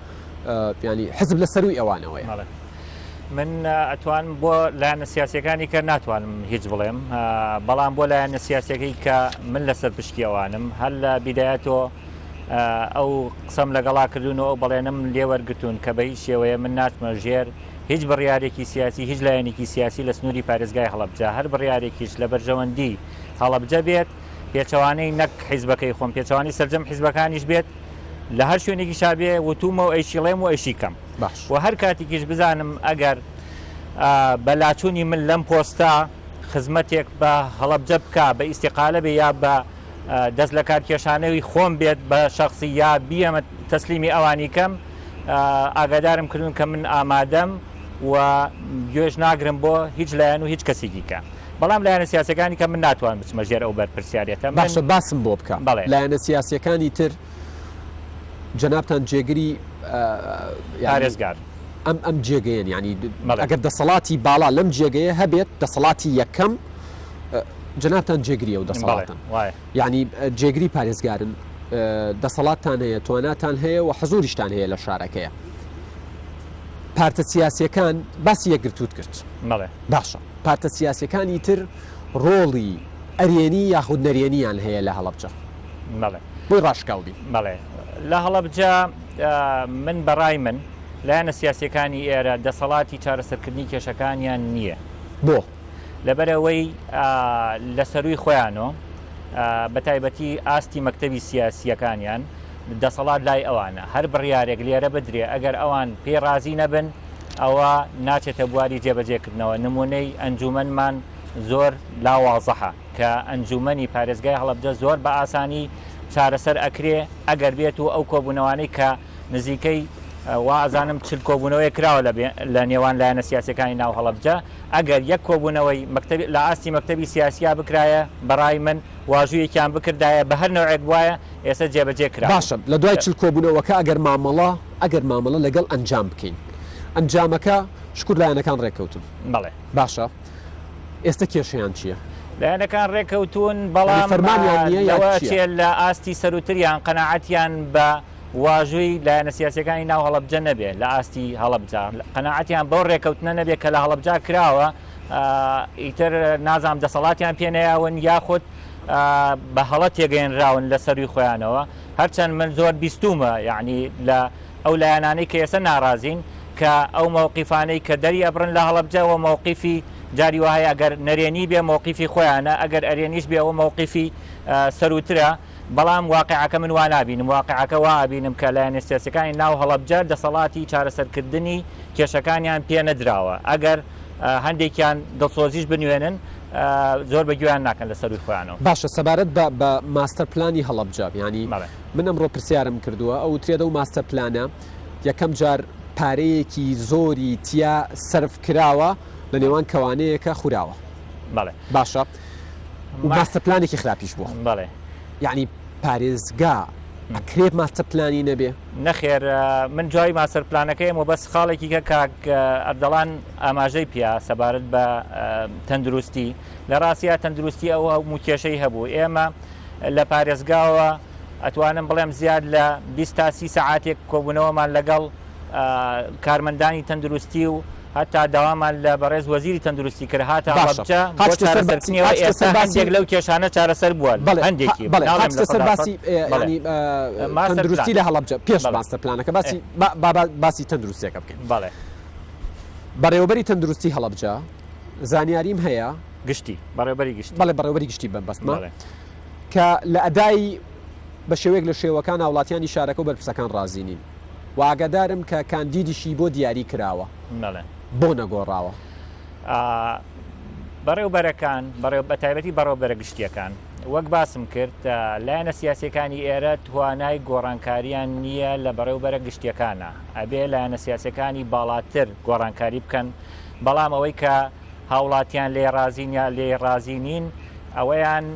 ینی حزب لە سەروی ئەوانەوەیە. بەڵێ من ئەتوانم بۆ لایەنە سیاسەکانی کە ناتوانم هیچ بڵێم بەڵام بۆ لایەنە سیاسەکەی کە من لەسەر پشکی ئەوانم هەر لە بیدایەتۆ ئەو قسەم لەگەڵا کردوون و ئەو بەڵێنم لێوەرگتون کە بە هیچ شێوەیە من ناچمە ژێر هیچ بڕیارێکی سیاسی هیچ لایەنێکی سیاسی لە سنووری پارێزگای هەڵەبجە هەر بڕیارێکیش لە بەرژەوەندی هەڵەبجە بێت پێچەوانەی نەک حیزبەکەی خۆم پێچەوانەی سەرجەم حیزبەکانیش بێت لە هەر شوێنێکیشا بێ وتومە و ئەیشیڵێم و ئەیشیکەم باش و هەر کاتێکیش بزانم ئەگەر بە لاچوونی من لەم پۆستە خزمەتێک بە هەڵەبجە بکا بە ئیستیقالە بێ یا بە دەست لە کارکێشانەوەی خۆم بێت بە شەخسی یا بیەمە تەسلیمی ئەوانی کەم ئاگادارم کردون کە من ئامادەم. و گوێش ناگرم بۆ هیچ لایەن و هیچ کەسێکی کە. بەڵام لایەنە سیاسیەکانی کە من ناتوانم بچمە ژێر ئەو بەرپرسیارێتە. من باشە باسم بۆ بکە. بەڵێ. لایەنە سیاسیەکانی تر جەنابتان جێگری پارێزگار ئەم ئەم جێگەیەن یانی ئەگەر دەسەڵاتی باڵا لەم جێگەیە هەبێت دەسەڵاتی یەکەم جەنابتان جێگری ئەو دەسەڵاتن یانی جێگری پارێزگارن دەسەڵاتتان هەیە تواناتان هەیە و حزوریشتان هەیە لە شارەکەیە پارتە سیاسیەکان باسی یەکگرتووت کرد باشە پارتە سیاسیەکانی تر ڕۆڵی ئەرێنی یاخود نەرێنیان هەیە لە هەڵەبجە بەڵێ بۆی ڕاشکاو بین. بەڵێ لە هەڵەبجە من بەڕای من لایەنە سیاسیەکانی ئێرە دەسەڵاتی چارەسەرکردنی کێشەکانیان نییە. بۆ؟ لەبەرئەوەی لە سەرووی خۆیانۆ بە تایبەتی ئاستی مەکتەبی سیاسیەکانیان دەسەڵات لای ئەوانە هەر بڕیارێک لێرە بدرێ ئەگەر ئەوان پێی ڕازی نەبن ئەوە ناچێتە بواری جێبەجێکردنەوە نمونەی ئەنجومەنمان زۆر لا وازحە. کە ئەنجوومەنی پارێزگای هەڵەبجە زۆر بە ئاسانی چارەسەر ئەکرێ ئەگەر بێت و ئەو کۆبوونەوانەی کە نزیکەی وا ئەزانم چل کۆبوونەوەیەک کراوە لە نێوان لایەنە سیاسیەکانی ناو هەڵەبجە ئەگەر یەک کۆبوونەوەی مەکتەبی لە ئاستی مەکتەبی سیاسیا بکرایە بەڕای من واژوویەکیان بکردایە بە هەر نەوعێک بوایە ئێستا جێبەجێ کرا باشە لە دوای چل کۆبوونەوەکە ئەگەر مامەڵە ئەگەر مامەڵە لەگەڵ ئەنجام بکەین ئەنجامەکە شکور لایەنەکان ڕێککەوتن بەڵێ باشە ئێستە کێشەیان چییە؟ لایەنەکان ڕێکەوتوون، بەڵام لەوە ئەچێ لە ئاستی سەرووتریان قەناعەتیان بە واژووی لایەنە سیاسییەکانی ناو هەڵەبجە نەبێ لە ئاستی هەڵەبجە قەناعەتیان بەو ڕێکەوتنە نەبێ کە لە هەڵەبجە کراوە ئیتر نازانم دەسەڵاتیان پێ نەیاون یاخود بە هەڵە تێگەیەنراون لە سەرووی خۆیانەوە هەرچەند من زۆر بیستوومە یعنی لە ئەو لایەنانەی کە ئێستا ناڕازین کە ئەو مەوقیفانەی کە دەری ئەبڕن لە هەڵەبجە وە مەوقیفی جاری وا هەیە ئەگەر نەرێنی بێ مەوقیفی خۆیانە ئەگەر ئەرێنیش بێ ئەوە مەوقیفی سەرووترە بەڵام واقیعەکە من وا نابینم واقیعەکە وا ئەبینم کە لایەنە سیاسیەکانی ناو هەڵەبجە دەسەڵاتی چارەسەرکردنی کێشەکانیان پێ نەدراوە ئەگەر هەندێکیان دڵسۆزیش بنوێنن زۆر بە گوێیان ناکەن لە سەرووی خۆیانەوە. باشە سەبارەت بە بە ماستەر پلانی هەڵەبجە یانی من ئەمڕۆ پرسیارم کردووە ئەوترێت ئەو ماستەر پلانە یەکەم جار پارەیەکی زۆری تیا سەرف کراوە لە نێوان کەوانەیەکە خوراوە بەڵێ باشە و ماستەر پلانێکی خراپیش بووە بەڵێ یعنی پارێزگا ئەکرێت ماستەر پلانی نەبێ؟ نەخێر من جوابی ماستەر پلانەکەیم و بەس خاڵێکی کە کاک ئەردەڵان ئاماژەی پیا سەبارەت بە تەندروستی لە ڕاستیا تەندروستی ئەو هەموو کێشەی هەبوو ئێمە لە پارێزگاوە ئەتوانم بڵێم زیاد لە 20 تا 30 سەعاتێک کۆبوونەوەمان لەگەڵ کارمەندانی تەندروستی و هەتا داوامان لە بەڕێز وەزیری تەندروستی کرد هاتە هەڵەبجە بۆ چارەسەرکردنیەوە ئێستا هەندێک لەو کێشانە چارەسەر بووە هەندێکی هاتە سەر باسی تەندروستی لە هەڵەبجە پێش ماستەر پلانەکە باسی باسی تەندروستیەکە بکەین بەڵێ بەڕێوەبەری تەندروستی هەڵەبجە زانیاریم هەیە گشتی بەڕێوەبەری گشتی بەڵێ بەڕێوەبەری گشتی بەمبەستمە کە لە ئەدای بە شێوەیەک لە شێوەکان هاوڵاتیانی شارەکە و بەرپرسەکان ڕازی نین و ئاگادارم کە کاندیدیشی بۆ دیاری کراوە بۆ نەگۆڕاوە؟ بەڕێوبەرەکان بە تایبەتی بەڕێوبەرە گشتیەکان وەک باسم کرد لایەنە سیاسەکانی ئێرە توانای گۆڕانکاریان نییە لە بەڕێوبەرە گشتیەکانە ئەبێ لایەنە سیاسەکانی باڵاتر گۆڕانکاری بکەن بەڵام ئەوەی کە هاوڵاتیان لێی ڕازین یا لێی ڕازی نین ئەوەیان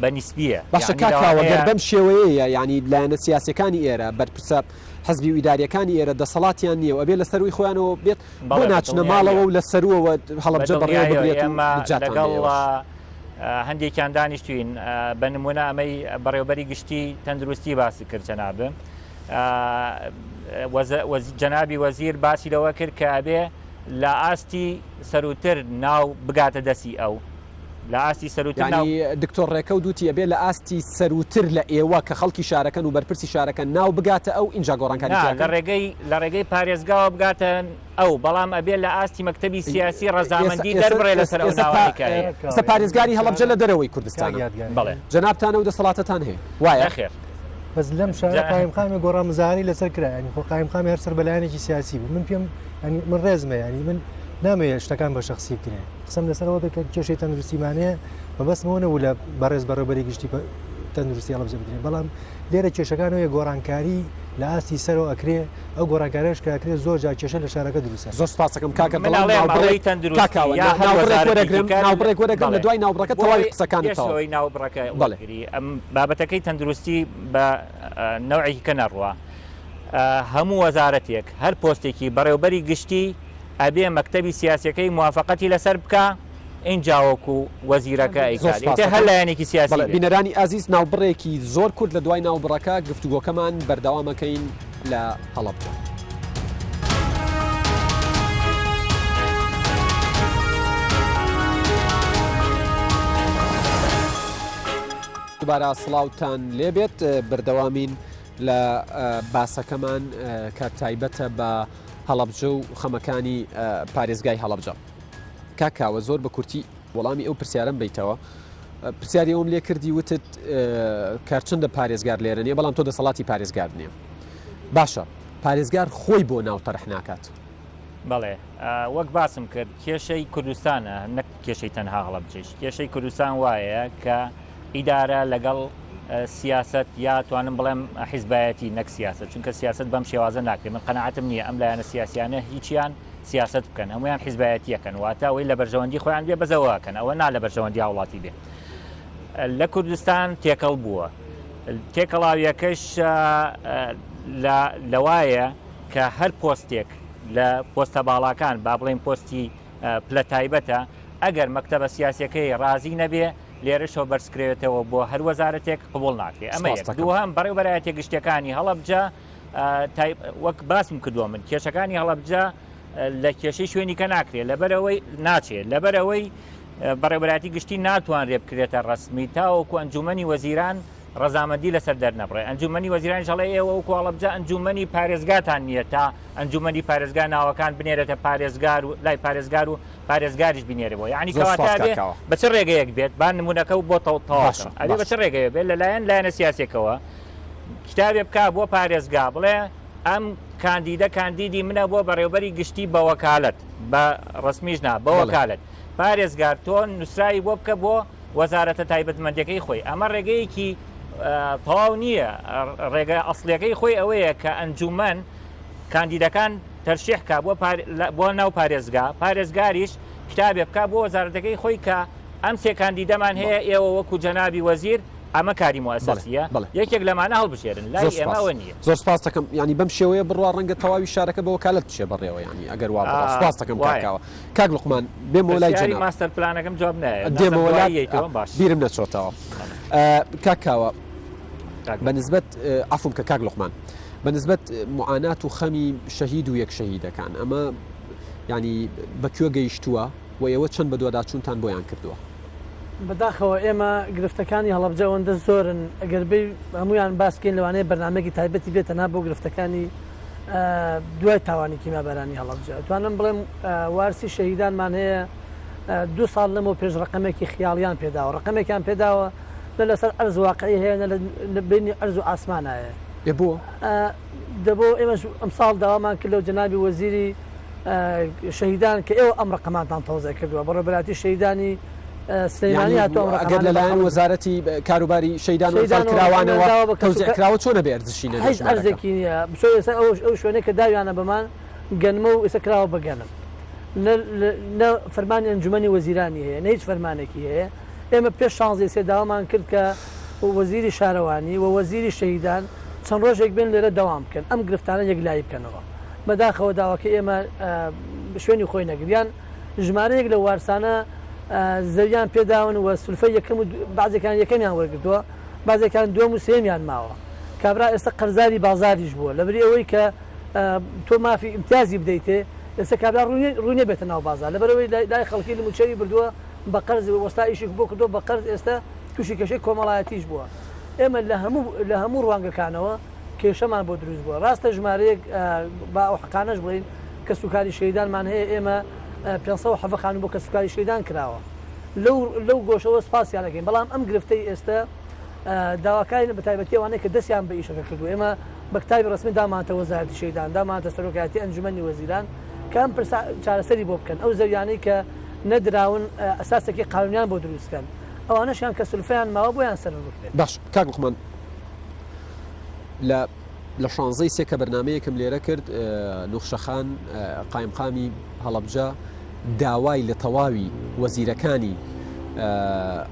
بە نیسبیە. باشە کاک کاوە گەر بەم شێوەیەیە یانی لایەنە سیاسیەکانی ئێرە بەرپرسە حزبی و ئیداریەکانی ئێرە دەسەڵاتیان نیە و ئەبێ لە سەرووی خۆیانەوە بێت بۆ ناچنە ماڵەوە و لە سەرووەوە هەڵەبجە بەڕێوە ببرێت و بودجاتان لەگەڵ هەندێکیان دانیشتوین بە نمونە ئەمەی بەڕێوبەری گشتی تەندروستی باسی کرد جەنابم جەنابی وەزیر باسی لەوە کرد کە ئەبێ لە ئاستی سەرووتر ناو بگاتە دەستی ئەو لە ئاستی سەرووتر ناو. یانی دکتۆر ڕێکەوت وتی ئەبێ لە ئاستی سەرووتر لە ئێوە کە خەڵکی شارەکەن و بەرپرسی شارەکەن ناو بگاتە ئەو ئینجا گۆڕانکاری نا تیا لە کەن؟ ڕێگەی لە ڕێگەی پارێزگاوە بگاتە ئەو بەڵام ئەبێ لە ئاستی مەکتەبی سیاسی ڕەزامەندی ئێستا دەربڕێ لەسەر ئەو ئێستا ناوانەی کە هەیە. ئێستا پارێزگاری هەڵەبجە لە دەرەوەی کوردستانە بەڵێ. جەنابتان ئەو دەسەڵاتەتان هەیە وایە؟ نەخێر. بەس لەم شارە جا. قایمقامی گۆڕا مزاهەرەی لەسەر کرا یانی خۆ قایمقامی هەر سەر بە لایەنێکی سیاسی بوو من پێم یانی من ڕێزمە یانی من نامەوێت شتەکان بە شەخسی بکرێن قسەم لەسەر ئەوە بێت کە کێشەی تەندروستیمان هەیە مەبەستم ئەوە نەبوو لە بەڕێز بەڕێوبەری گشتی. تەندروستی هەڵەبجە بدرێ بەڵام لێرە کێشەکان ئەوەیە گۆڕانکاری لە ئاستی سەرەوە ئەکرێ ئەو گۆڕانکاریش کە ئەکرێ زۆر جار کێشە لە شارەکە دروست ئەکات. زۆر سپاستەکەم کاکە من دڵان ئەڵێم ناوبڕێک ئەوەی تەندروستی کاکاوە یا هەر ناوبڕێک وەزارەتێکی وەرەگرم کە ناوبڕێک وەرەگرم لە بەڵێ دوای ناوبڕەکە بۆ تەواوی ئەوەی قسەکانت پێش تەواو ئەوەی ناوبڕەکە بەڵێ. وەرگری ئەم بابەتەکەی تەندروستی بە نەوعێکی کە نەڕوا هەموو وەزارەتێک هەر پۆستێکی بەڕێوبەری گشتی ئەبێ مەکتەبی سیاسیەکەی موافەقەتی لەسەر بکا ئینجا وەکو وەزیرەکە زۆر ئەیکات سوپاس ئیتر هەر دەکەم. لایەنێکی سیاسی بەڵێ بێت. بینەرانی ئازیز ناوبڕێکی زۆر کورت لە دوای ناوبڕەکە گفتوگۆکەمان بەردەوامەکەین لە هەڵەبجە. دوبارە سڵاوتان لێبێت بەردەوامین لە باسەکەمان کە تایبەتە بە هەڵەبجە و خەمەکانی پارێزگای هەڵەبجە. کاک کاوە زۆر بە کورتی وەڵامی ئەو پرسیارەم بەیتەوە. پرسیاری ئەوم لێ کردی وتت کارچەندە پارێزگار لێرە نیە بەڵام تۆ دەسەڵاتی پارێزگار نییە. باشە پارێزگار خۆی بۆ ناو تەرح ناکات؟ بەڵێ وەک باسم کرد کێشەی کوردستانە نەک کێشەی تەنها هەڵەبجەیش کێشەی کوردستان وایە کە ئیدارە لەگەڵ سیاسەت یا توانم بڵێم حیزبایەتی نەک سیاسەت چونکە سیاسەت بەم شێوازە ناکرێت من قەناعەتم نییە ئەم لایەنە سیاسیانە هیچیان سیاسەت بکەن هەمویان حیزبایەتیەکەن واتە ئەوەی لە بەرژەوەندی خۆیان بێ بەزەوەکەن ئەوە نا لە بەرژەوەندی هاوڵاتی بێ لە کوردستان تێکەڵ بووە تێکەڵاویەکەش لەوایە کە هەر پۆستێک لە پۆستە باڵاکان با بڵێن پۆستی پلە تایبەتە ئەگەر مەکتەبە سیاسەکەی ڕازی نەبێ لێرەشەوە بەرزکرێتەوە بۆ هەر وەزارەتێک قبوڵ ناکرێت ئەمە یەک. دووهەم بەڕێوبەرایەتیە گشتیەکانی هەڵەبجە وەک باسم کردووە من کێشەکانی هەڵەبجە لە کێشەی شوێنی کە ناکرێت لەبەرەوەی ناچێت لەبەرەوەی بەڕێوبەراتی گشتی ناتوانرێت بکرێتە ڕسمی تاوەکو ئەنجومەنی وەزیران ڕەزامەندی لەسەر دەرنەبڕێ ئەنجومەنی وەزیرانیش ئەڵێ ئێوە وەکو هەڵەبجە ئەنجومەنی پارێزگاتان نییە تا ئەنجومەنی پارێزگا ناوەکان بنێرێتە پارێزگار و لای پارێزگار و پارێزگاریش بینێرێ بۆ یعنی زۆر سپاس کەواتە کاک ئەبێ کاوە. بە چ ڕێگەیەک بێت با نمونەکە و بۆ تەو- تەواو باشە بکەم ئەبێ بە باشە چ ڕێگەیە بێت لەلایەن لایەنە سیاسیەکەوە کتابێ بکا بۆ پارێزگا بڵێ ئەم کاندیدە کاندیدی منە بۆ بەڕێوبەری گشتی بە وەکالەت بە ڕسمیش نا بە بەڵێ. وەکالەت پارێزگار تۆ نووسراوی بۆ بکە بۆ وەزارەتە تایبەتمەندەکەی خۆی ئەمە ڕێگەیەکی تەواو نییە ڕێگە ئەسڵیەکەی خۆی ئەوەیە کە ئەنجومەن کاندیدەکان تەرشیح کا بۆ بۆ ناو پارێزگا پارێزگاریش کتابێ بکە بۆ وەزارەتەکەی خۆی کە ئەم سێ کاندیدەمان هەیە ئێوە وەکو جەنابی وەزیر ئەمە کاری موسسیە یەکێک لەمانە هەڵبژێرن لای ئێمەوە نییە. زۆر سپاس دەکەم ینی بەم شێوەیە بڕوا ڕەنگە تەواوی شارەکە بە وەکالەت بچێ بەڕێوە ینی ئەگەر وا سپاس دەکەم کاکاوە کاک لوقمان بێمەوە لای جەناب. پرسیاری ماستەر پلانەکەم جواب نایە. دێمەوە لات بیرم نەچۆتەوە. کاک کاوە بە نسبەت عەفوم کە کاک لوقمان بە نسبەت معانات و خەمی شەهید و یەک شەهیدەکان ئەمە ینی بە کوێ گەیشتووە و ئێوە چەند بەدواداچوونتان بۆیان کردووە؟ بەداخەوە ئێمە گرفتەکانی هەڵەبجە ئەوەندە زۆرن ئەگەر بێ هەمویان باس بکەین لەوانەیە بەرنامەیەکی تایبەتی بێت تەنها بۆ گرفتەکانی دوای تاوانی کیمیابارانی هەڵەبجە ئەتوانم بڵێم وارسی شەهیدانمان هەیە دو ساڵ لەمەو پێش ڕقەمێکی خیاڵیان پێداوە ڕقەمێکیان پێداوە نە لەسەر ئەرز واقعی هەیە نە لە بینی ئەرز و ئاسمانایە ئێ بۆ؟ دەبۆ ئێمەش ئەمساڵ داوامان کرد لەو جەنابی وەزیری شەهیدان کە ئێوە ئەم ڕقەمانتان تەوزیع کردووە بەڕێوەبەرایەتی شەهیدانی سلەیمانی هاتووە ئەم ئەگەر ڕقەمانە بە لەلایەن خەڵک وەزارەتی کاروباری شەهیدان و شەهیدان ئەنفال و کراوانەوە ڕقەمیان داوە بە تەوزیع کەسوکار کراوە چۆن ئەبێ ئەرزشی نەبێ هیچ ژمارەکە؟ ئەرزێکی نییە بچۆ ئێستا ئەو ئەو شوێنەی کە داویانە بەمان گەنمە و ئێستا کراوە بە گەنم نە نە فەرمانی ئەنجومەنی وەزیرانی هەیە نە هیچ فەرمانێکی هەیە ئێمە پێش شانزەی سێ داوامان کرد کە وەزیری شارەوانی و وەزیری شەهیدان چەند ڕۆژێک بێن لێرە دەوام بکەن ئەم گرفتانە یەکلایی بکەنەوە بەداخەوە داواکەی ئێمە شوێنی خۆی نەگرت یان ژمارەیەک لە وارسانە زەویان پێداون و سولفەی یەکەم و بەعزێکیان یەکەمیان وەرگرتووە بەعزێکیان دووەم و سێیەمیان ماوە کابرا ئێستا قەرزاری بازاریش بووە لەبری ئەوەی کە تۆ مافی ئیمتیازی بدەیتێ ئێستا کابرا ڕووی نەبێتە ناو بازار لەبەرئەوەی لای خەڵکی لموچەوی بردووە بە قەرز وەستا ئیشی بۆ کردووە بە قەرز ئێستا تووشی کێشەی کۆمەڵایەتیش بووە ئێمە لە هەموو لە هەموو ڕوانگەکانەوە کێشەمان بۆ دروست بووە ڕاستە ژمارەیەک با ئەو حەقانەش بڵێین کەسوکاری شەهیدانمان هەیە ئێمە 517 خانوو بۆ کەسوکاری شەهیدان کراوە لەو لەو گۆشەوە سپاسیان ئەکەین بەڵام ئەم گرفتەی ئێستا داواکارین بە تایبەتی ئەوانەی کە دەستیان بە ئیشەکە کردووە ئێمە بە کتابی ڕەسمی دامانتە وەزارەتی شەهیدان دامانتە سەرۆکایەتی ئەنجومەنی وەزیران کە ئەم پرسە چارەسەری بۆ بکەن ئەو زەویانەی کە نەدراون ئەساسێکی قانونیان بۆ دروست بکەن. ئەوانەشیان کە سولفەیان ماوە بۆیان سەرف بکرێت. باش کاک لوقمان لە لە شانزەی سێ کە بەرنامەیەکم لێرە کرد نوخشەخان قایمقامی هەڵەبجە داوای لە تەواوی وەزیرەکانی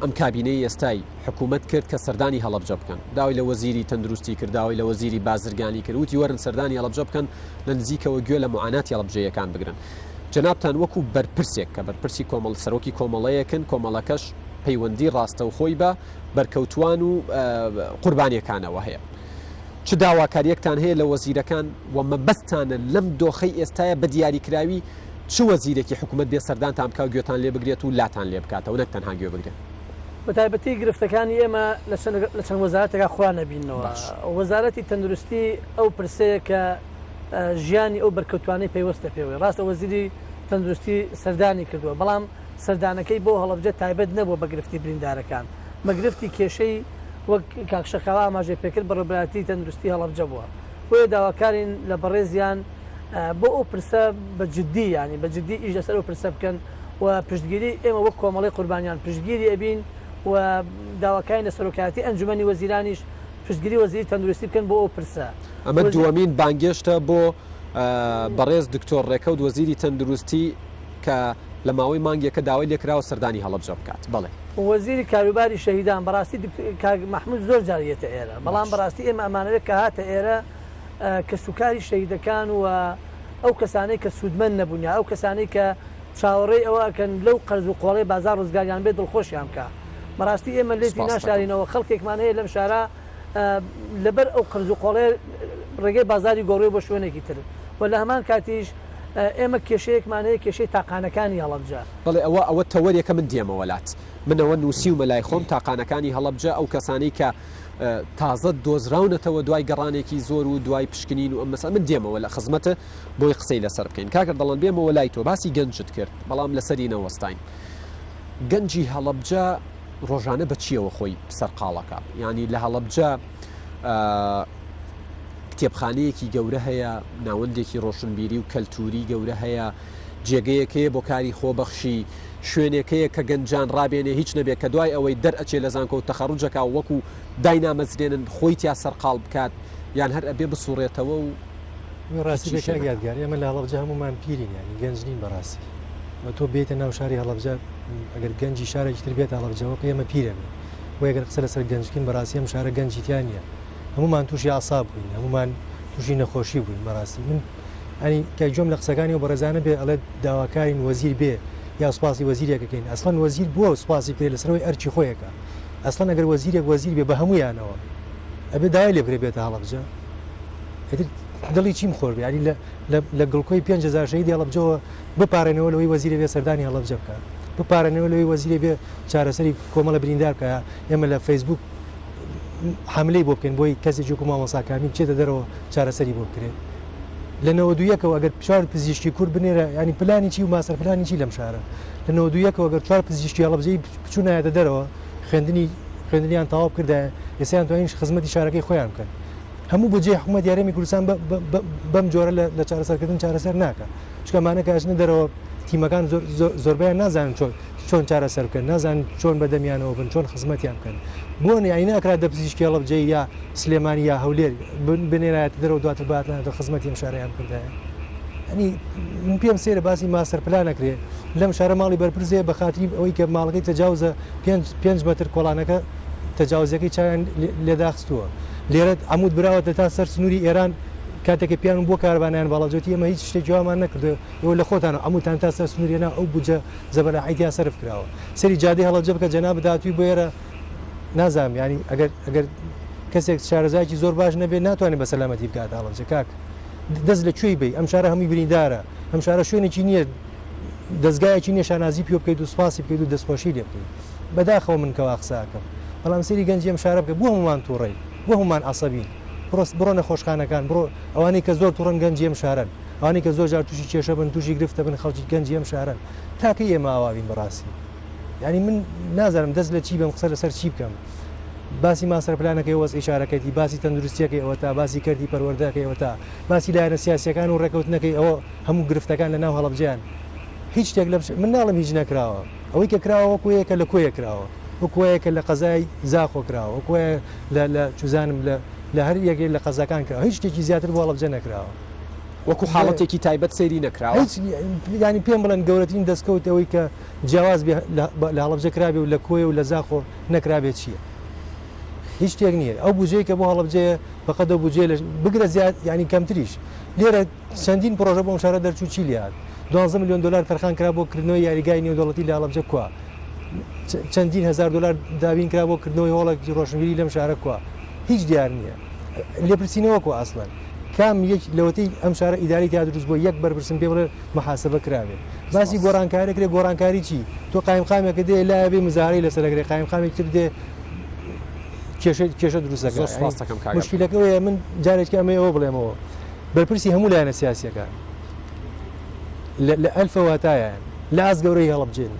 ئەم کابینەی ئێستای حکوومەت کرد کە سەردانی هەڵەبجە بکەن داوای لە وەزیری تەندروستی کرد داوای لە وەزیری بازرگانی کرد وتی وەرن سەردانی هەڵەبجە بکەن لە نزیکەوە گوێ لە معاناتی هەڵەبجەیەکان بگرن جەنابتان وەکو بەرپرسێک کە بەرپرسی کۆمەڵ سەرۆکی کۆمەڵەیەکن کۆمەڵەکەش پەیوەندی ڕاستەوخۆی بە بەرکەوتوان و قوربانیەکانەوە هەیە چ داواکاریەکتان هەیە لە وەزیرەکان و مەبەستتانە لەم دۆخەی ئێستایا بە دیاریکراوی چ وەزیرێکی حکومەت بێ سەردانتان بکا و گوێتان لێ بگرێت و لاتان لێ بکاتەوە نەک تەنها گوێ بگرێت؟ بە تایبەتی گرفتەکانی ئێمە لە چەند وەزارەتێکا خۆیان ئەبیننەوە. وەزارەتی تەندروستی ئەو پرسەیە کە ژیانی ئەو بەرکەوتوانەی پەیوەستە پێوەی. ڕاستە وەزیری تەندروستی سەردانی کردووە، بەڵام سەردانەکەی بۆ هەڵەبجە تایبەت نەبووە بە گرفتی بریندارەکان، بە گرفتی کێشەی وەک کاک شەکاوە ئاماژەی پێکرد بەڕێوەبەرایەتی تەندروستی هەڵەبجە بووە. بۆیە داواکارین لە بەڕێزیان بۆ ئەو پرسە بە جدی یانی بە جدی ئیش لەسەر ئەو پرسە بکەن و پشتگیری ئێمە وەک کۆمەڵەی قوربانیان پشتگیری ئەبین و داواکارین لە سەرۆکایەتی ئەنجومەنی وەزیرانیش پشتگیری وەزیری تەندروستی بکەن بۆ ئەو پرسە. ئەمە دووەمین بانگێشتە بۆ بەڕێز دکتۆر ڕێکەوت وەزیری تەندروستی کە لە ماوەی مانگێکە داوای لێکراوە سەردانی هەڵەبجە بکات. بەڵێ. وەزیری کاروباری شەهیدان بەڕاستی کاک مەحمود زۆر جار یەتە ئێرە بەڵام بەڕاستی ئێمە ئەمانەوێت کە هاتە ئێرە کەسوکاری شەهیدەکان و ئەو کەسانەی کە سوودمەند نەبوون یا ئەو کەسانەی کە چاوەڕێی ئەوە ئەکەن لەو قەرز و قۆڵەی بازاڕ ڕزگاریان بێت دڵخۆشیان بکا. بەڕاستی ئێمە لێتی ناشارینەوە خەڵکێکمان هەیە لەم شارە لەبەر ئەو قەرز و قۆڵەیە ڕێگەی بازاری گۆڕیوە بۆ شوێنێکی تر و لە هەمان کاتیش ئێمە کێشەیەکمان هەیە کێشەی تاقانەکانی هەڵەبجە. بەڵێ ئەوە ئەوە تەوەرێکە من دێمەوە لات. من ئەوە نووسیومە لای خۆم تاقانەکانی هەڵەبجە ئەو کەسانەی کە تازە دۆزراونەتەوە دوای گەڕانێکی زۆر و دوای پشکنین و ئەم مەسەلە من دێمەوە لە خزمەتت بۆی قسەی لەسەر بکەین کاک ئەردەڵان بێمەوە لای تۆ باسی گەنجت کرد بەڵام لەسەری نەوەستاین گەنجی هەڵەبجە ڕۆژانە بە چیەوە خۆی سەرقاڵەکە یعنی لە هەڵەبجە کتێبخانەیەکی گەورە هەیە ناوەندێکی ڕۆشنبیری و کەلتوری گەورە هەیە جێگەیەک هەیە بۆ کاری خۆبەخشی شوێنێک هەیە کە گەنجان ڕابێنێ هیچ نەبێ کە دوای ئەوەی دەرئەچێ لە زانکۆ و تەخەڕوجەکا و وەکو داینامەزرێنن خۆی تیا سەرقاڵ بکات یان هەر ئەبێ بسوڕێتەوە و ڕاستی هیچیشێ بێ کاک نەکا. یادگار ئێمە لە هەڵەبجە هەموومان پیرین یانی گەنج نین بەڕاستی وە تۆ بێیتە ناو شاری هەڵەبجە ئەگەر گەنجی شارێکی تر بێتە هەڵەبجە وەک ئێمە پیرەبین بۆیە گەر قسە لەسەر گەنج بکەین بەڕاستی ئەم شارە گەنجی تیا نییە هەموومان تووشی ئەعساب بووین هەموومان تووشی نەخۆشی بووین بەڕاستی من ئەنی کە گوێم لە قسەکانی ئەو بەڕێزانە بێ ئەڵێت داواکارین وەزیر بێ یا سوپاسی وەزیرێکەکەین ئەسڵەن وەزیر بووە سوپاسی بکرێت لەسەرەوەی ئەرکی خۆیەکە ئەسڵەن ئەگەر وەزیرێک وەزیر بێ بە هەمویانەوە ئەبێ داوای لێ بکرێت بێتە هەڵەبجە ئیتر دڵی چیم خۆش بێ یعنی لە گڵکۆی 5000 شەهیدی هەڵەبجەوە بپارێنەوە لەوەی وەزیرێ بێ سەردانی هەڵەبجە بکات بپارێنەوە لەوەی وەزیرێ بێ چارەسەری کۆمەڵە بریندار بکە ئێمە لە فەیسبوک حەملەی بۆ بکەین بۆی کەسێکی وەکو مامۆستا کامیل بچێتە دەرەوە چارەسەری بۆ بکرێت لە 91ەوە ئەگەر چوار پزیشکی کورد بنێرە ینی پلانی چی و ماستەر پلانی چی لەم شارە لە 91ەوە گەر چوار پزیشکی هەڵەبجەی بچوونایەتە دەرەوە خوێندنی خوێندنیان تەواو بکردایە ئێستا توانین خزمەتی شارەکەی خۆیان بکەن هەموو بودجەی حکوومەت هەرێمی کوردستان بەم جۆرە لە چارەسەرکردن چارەسەر ناکە چونکە ئەمانە کە ئەچنە دەرەوە تیمەکان زۆربەیان نازانن چۆن چۆن چارەسەر بکەن نازانن چۆن بەدەمیانەوە بن چۆن خزمەتیان بکەن بۆ یانی ناکرا دە پزیشکی هەڵەبجەی یا سلێمانی یا هەولێر بنێرایەتە دەرەوە دواتر باتنایەتە خزمەتی ئەم شارەیان بکردایە ئەنی من پێم سێرە باسی ماستەر پلان ئەکرێ لەم شارە ماڵی بەرپرس هەیە بە خاتری ئەوەی کە ماڵەکەی تەجاوزە پێنج مەتر کۆڵانەکە تەجاوزەکەی چاویان لێداخستووە لێرە عەمود براوەتە تا سەر سنووری ئێران کاتێک کە پیان بۆ کارەبانیان باڵاجۆتی ئێمە هیچ شتێکی وامان نەکردووە ئێوە لە خۆتان عەمودتان تا سەر سنووری ئێران ئەو بودجە زەبەلاحەی تیا سەرف کراوە سەری جادەی هەڵەبجە بکە جەنابت هاتووی بۆ ئێرە نازانم یانی ئەگەر ئەگەر کەسێک شارەزایەکی زۆر باش نەبێت ناتوانێت بە سەلامەتی بگاتە هەڵەبجە کاک دەست لە کوێی بی ئەم شارە هەمووی بریندارە ئەم شارە شوێنێکی نییە دەستگایەکی نییە شانازی پێ بکەیت و سوپاسی بکەیت و دەستخۆشی لێ بکەیت بەداخەوە من کەوا قساکەم بەڵام سەیری گەنجی ئەم شارە بکە بۆ هەمومان تووڕەی بۆ هەمومان عەسەبین بڕۆ بڕۆ نەخۆشخانەکان بڕۆ ئەوانەی کە زۆر توڕەن گەنجی ئەم شارەن ئەوانەی کە زۆر جار تووشی کێشە بن تووشی گرفتە بن خەڵکی گەنجی ئەم شارەن تا کەی ئێمە ئاوا بین بەڕاستی یانی من نازانم دەست لە چی بەم قسە لەسەر چی بکەم باسی ماستەر پلانەکەی وەزعی شارەکەتی باسی تەندروستیەکەی ئەوەتا باسی کەرتی پەروەردەکەی ئەوەتا باسی لایەنە سیاسیەکان و ڕێکەوتنەکەی ئەوە هەموو گرفتەکان لە ناو هەڵەبجەیان هیچ شتێک لە من ناڵم هیچ نەکراوە ئەوەی کە کراوە وەکو یەکە لە کۆیە کراوە. وەکو وایە کە لە قەزای زاخۆ کراوە، وەکو وایە لە لە چوزانم لە لە هەر یەکێک لە قەزاکان کراوە، هیچ شتێکی زیاتر بۆ هەڵەبجە نەکراوە. وەکو حاڵەتێکی تایبەت سەیری نەکراوە؟ هیچ یانی پێم بڵێن گەورەترین دەستکەوت ئەوەی کە جیاواز بێ لە لە هەڵەبجە کرابێ و لە کۆیە و لە زاخۆ نەکرابێ چییە؟ هیچ شتێک نییە. ئەو بودجەی کە بۆ هەڵەبجەیە بەقەد ئەو بودجەیە لە بگرە زیاد یانی کەمتریش. لێرە چەندین پڕۆژە بۆ ئەم شارە دەرچوو چی لێهات؟ دوانزە ملیۆن دۆلار تەرخان کرا بۆ کردنەوەی یاریگای نێودەوڵەتی لە هەڵەبجە کوا؟ چەندین هەزار دۆلار دابین کرا بۆ کردنەوەی هۆڵێکی ڕۆشنبیری لەم شارە کوا؟ هیچ دیار نییە. لێپرسینەوە کوا ئەسڵەن؟ کام یەک لەوەتەی ئەم شارە ئیدارەی تیا دروست بووە یەک بەرپرسم پێ بڵێ محاسبە کرابێ؟ باسی گۆڕانکاری کرێ گۆڕانکاری چی؟ تۆ قایمقامێکت دێ لایە بێ مزاهرەی لەسەر ئەکرێ قایمقامێکی تر دێ کێشە کێشە دروست دەکات. زۆر سوپاست دەکەم کاک مشکلەکە ئەوەیە من جارێکی ئەمەی ئەوە بڵێمەوە بەرپرسی هەموو لایەنە سیاسیەکان لە ئەلفەوە هەتایان لە ئاست گەورەی هەڵەبجێن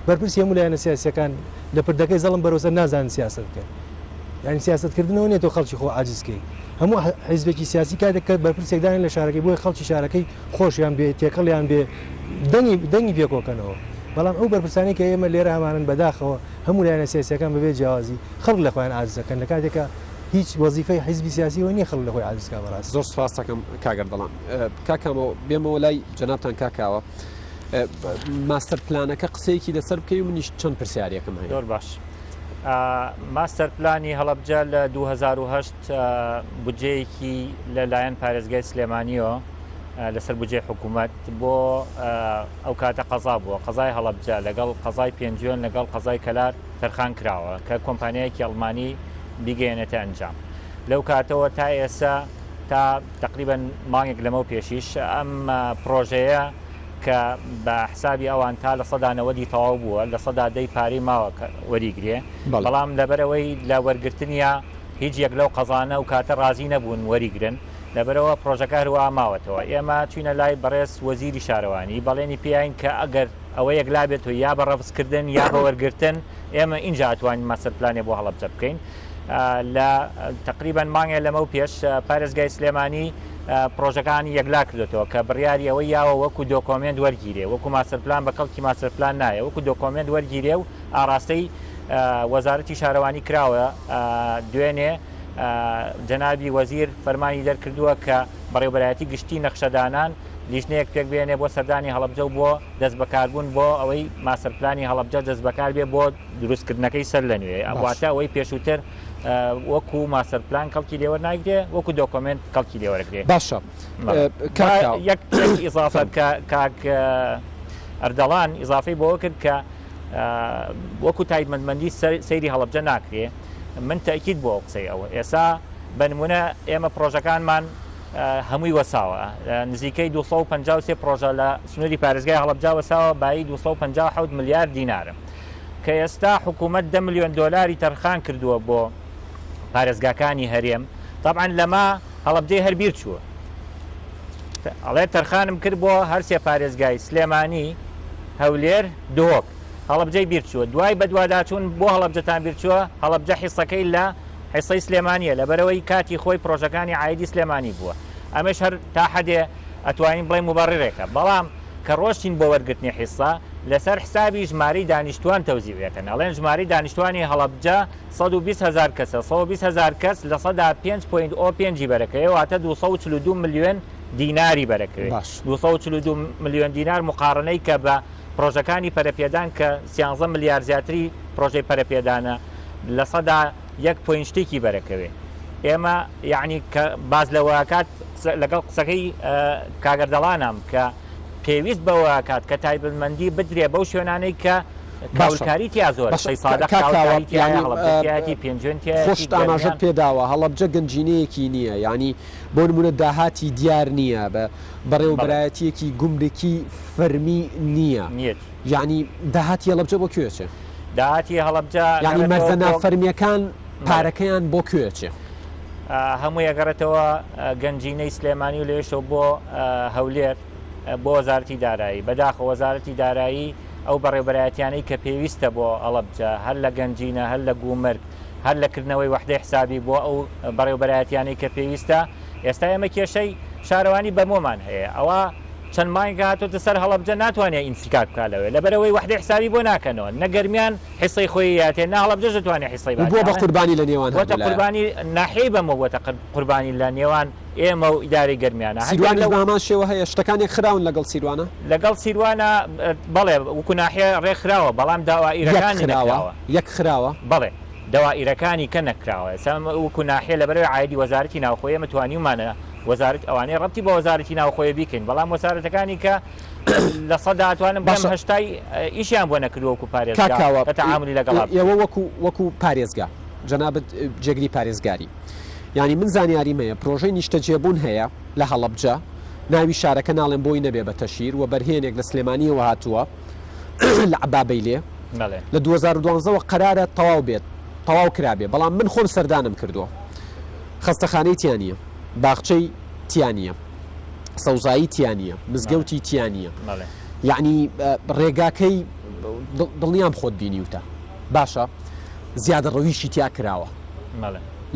بەرپرسی هەموو لایەنە سیاسیەکان لە پردەکەی زەڵم بەرەوسەر نازانن سیاسەت بکەن یعنی سیاسەتکردنەوە نیە تۆ خەڵکی خۆ عاجزکەی هەموو حیزبێکی سیاسی کاتێک کە بەرپرسێک دانێن لە شارەکەی بۆیە خەڵکی شارەکەی خۆشیان بێ تێکەڵیان بێ دەنگی دەنگی پێکۆکەنەوە بەڵام ئەو بەرپرسانی کە ئێمە لێرە هەمانن بەداخەوە هەموو لایەنە سیاسیەکان بەبێ جیاوازی خەڵک لە خۆیان عاجز دەکەن لە کاتێکا هیچ وەزیفەی حیزبی سیاسی ئەوە نیە خەڵک لە خۆی عاجز کا بەڕاستی. زۆر سوپاست دەکەم کاک ئەردەڵان. کاک کامۆ بێمەوە لای جەنابتان کاک کاوە ماستەر پلانەکە قسەیەکی لەسەر بکەی و منیش چەند پرسیارێکم هەیە. زۆر باش. ماستەر پلانی هەڵەبجە لە 2008 بودجەیەکی لەلایەن پارێزگای سلێمانیەوە لەسەر بودجەی حکوومەت بۆ ئەو کاتە قەزا بووە قەزای هەڵەبجە لەگەڵ قەزای پێنجوێن لەگەڵ قەزای کەلار تەرخان کراوە کە کۆمپانیایەکی ئەڵمانی بیگەیەنێتە ئەنجام لەو کاتەوە تا ئێستا تا تقریبا مانگێک لەمەو پێشیش ئەم پرۆژەیە کە بە حسابی ئەوان تا 90% تەواو بووە 10% پارەی ماوە کە وەریگرێ بەڵام لەبەرەوەی لە وەرگرتنیا هیچ یەک لەو قەزانە و کاتە ڕازی نەبوون وەریگرن لەبەرەوە پرۆژەکە هەروە ماوەتەوە ئێمە چوینە لای بەڕێز وەزیری شارەوانی بەڵێنی پێین کە ئەگەر ئەوە یەکلا بێت و یا بە ڕەفزکردن یا بە وەرگرتن ئێمە ئینجا ئەتوانین ماستەر پلانێ بۆ هەڵەبجە بکەین لە تقریبا مانگێ لەمەو پێش پارێزگای سلێمانی پرۆژەکانی یەکلا کردێتەوە کە بڕیاری ئەوەی یاوە وەکو document وەرگیرێ وەکو ماستەر پلان بە کەڵکی ماستەر پلان نایە وەکو document وەرگیرێ و ئاراستەی وەزارەتی شارەوانی کراوە دوێنێ جەنابی وەزیر فەرمانی دەرکردووە کە بەڕێوبەرایەتی گشتی نەخشەدانان لیژنەیەک پێکبێنێ بۆ سەردانی هەڵەبجە و بۆ دەستبەکاربوون بۆ ئەوەی ماستەر پلانی هەڵەبجە دەستبەکار بێ بۆ دروستکردنەکەی سەر لە نوێ واتە ئەوەی پێشووتر وەکو ماستەر پلان کەڵکی لێوەرناگرێ وەکو document کەڵکی لێوەرەگرێ. باشە یەک ئیزافە کە کاک ئەردەڵان ئیزافەی بۆ کرد کە وەکو تایبەتمەندی سەیری هەڵەبجە ناکرێ من تەئکید بۆ ئەو قسەی ئەوە ئێسا بە نمونە ئێمە پرۆژەکانمان هەمووی وەساوە نزیکەی 253 پرۆژە لە سنووری پارێزگای هەڵەبجە وەساوە بایی 257 ملیار دینارە کە ئێستا حکوومەت 10 ملیۆن دۆلاری تەرخان کردووە بۆ پارێزگاکانی هەرێم طبعا لەما هەڵەبجەی هەر بیر چووە ئەڵێ تەرخانم کرد بۆ هەرسێ پارێزگای سلێمانی هەولێر دهۆک هەڵەبجەی بیر چووە دوای بەدواداچوون بۆ هەڵەبجەتان بیر چووە هەڵەبجە حیسەکەی لە حیسەی سلێمانیە لەبەرئەوەی کاتی خۆی پرۆژەکانی عایدی سلێمانی بووە ئەمەش هەر تا حەدێ ئەتوانین بڵێین موبەڕیڕێکە بەڵام کە ڕۆشتین بۆ وەرگرتنی حیسە لەسەر حسابی ژمارەی دانیشتوان تەوزیعی ئەکەن ئەڵێن ژمارەی دانیشتوانی هەڵەبجە 120 هەزار کەسە 120 هەزار کەس لە سەدا پێنج point o پێنجی بەرەکەوێ واتە 242 ملیۆن دیناری بەرەکەوێ باش. 242 ملیۆن دینار مقارنەی کە بە پرۆژەکانی پەرەپێدان کە سیانزە ملیار زیاتری پرۆژەی پەرەپێدانە 1% point شتێکی بەرەکەوێ ئێمە یعنی کە باز لەوەکات لەگەڵ قسەکەی کاک ئەردەڵانام کە پێویست بەوەکات کە تایبەتمەندی بدرێ بەو شوێنانەی کە کاولکاری تیا زۆر خۆشت ئاماژەت پێداوە هەڵەبجە گەنجینەیەکی نییە یعنی بۆ نمونە داهاتی دیار نییە بە بەڕێوەبەرایەتیەکی گومرکی فەرمی نییە یعنی داهاتی هەڵەبجە بۆ کوێ چێ؟ داهاتی هەڵەبجە یعنی مەرزە نافەرمیەکان پارەکەیان بۆ کوێ چێ؟ هەمووی ئەگەڕێتەوە گەنجینەی سلێمانی و لەوێشەوە بۆ هەولێر بۆ وەزارەتی دارایی بەداخە وەزارەتی دارایی ئەو بەڕێوبەرایەتیانەی کە پێویستە بۆ هەڵەبجە هەر لە گەنجینە هەر لە گومرگ هەر لە کردنەوەی وەحدەی حسابی بۆ ئەو بەڕێوبەرایەتیانەی کە پێویستە ئێستا ئێمە کێشەی شارەوانی بەمۆمان هەیە ئەوە. چەند مانگێکە هاتۆتە سەر هەڵەبجە ناتوانێت ئینفکاک بکات لەوێ لەبەرئەوەی وەحدەی حسابی بۆ ناکەنەوە نە گەرمیان حیسەی خۆی یاتێ نە هەڵەبجەش دەتوانێت حیسەی و بووە بە قوربانی لە نێوان بۆتە هەردوولایە. قوربانی ناحیەی بەمۆ بۆتە قوربانی لە نێوان ئێمە و ئیدارەی گەرمیانە هەندێک سیروانیش لەو بە هەمان شێوە هەیە شتەکان یەکخراون لەگەڵ سیروانە؟ لەگەڵ سیروانە بەڵێ وەکو ناحیە ڕێکخراوە بەڵام داوائیرەکانی یەکخراوە نەکراوە. یەکخراوە؟ بەڵێ دەوائیرەکانی کە نەکراوە ئێستا وەکو ناحیە لەبەرئەوەی عایدی وەزارەتی ناوخۆیە ئێمە توانیومانە وەزارەت ئەوانەی ڕەبتی بە وەزارەتی ناوخۆیە بیکەین بەڵام وەزارەتەکانی کە لە سەدا ئەتوانم بڵێم باشە هەشتای ئیشیان بۆ نەکردووە وەکو کاک پارێزگا کاوە کە تەعامولی لەگەڵا بکەن. ئێوە وەکو وەکو پارێزگا جەنابت جێگری پارێزگاری یانی من زانیاریم هەیە پرۆژەی نیشتەجێبوون هەیە لە هەڵەبجە ناوی شارەکە ناڵێم بۆی نەبێ بە تەشهیر وەبەرهێنێک لە سلێمانیەوە هاتووە لە عەبابەیلێ بەڵێ. لە 2012 وە قەرارە تەواو بێت تەواو کرابێ بەڵام من خۆم سەردانم کردووە خەستەخانەی تیا نییە باخچەی تیا نییە سەوزایی تیا نییە مزگەوتی تیا نییە یعنی ڕێگاکەی دڵنیام خۆت بینیوتە باشە زیادە ڕەویشی تیا کراوە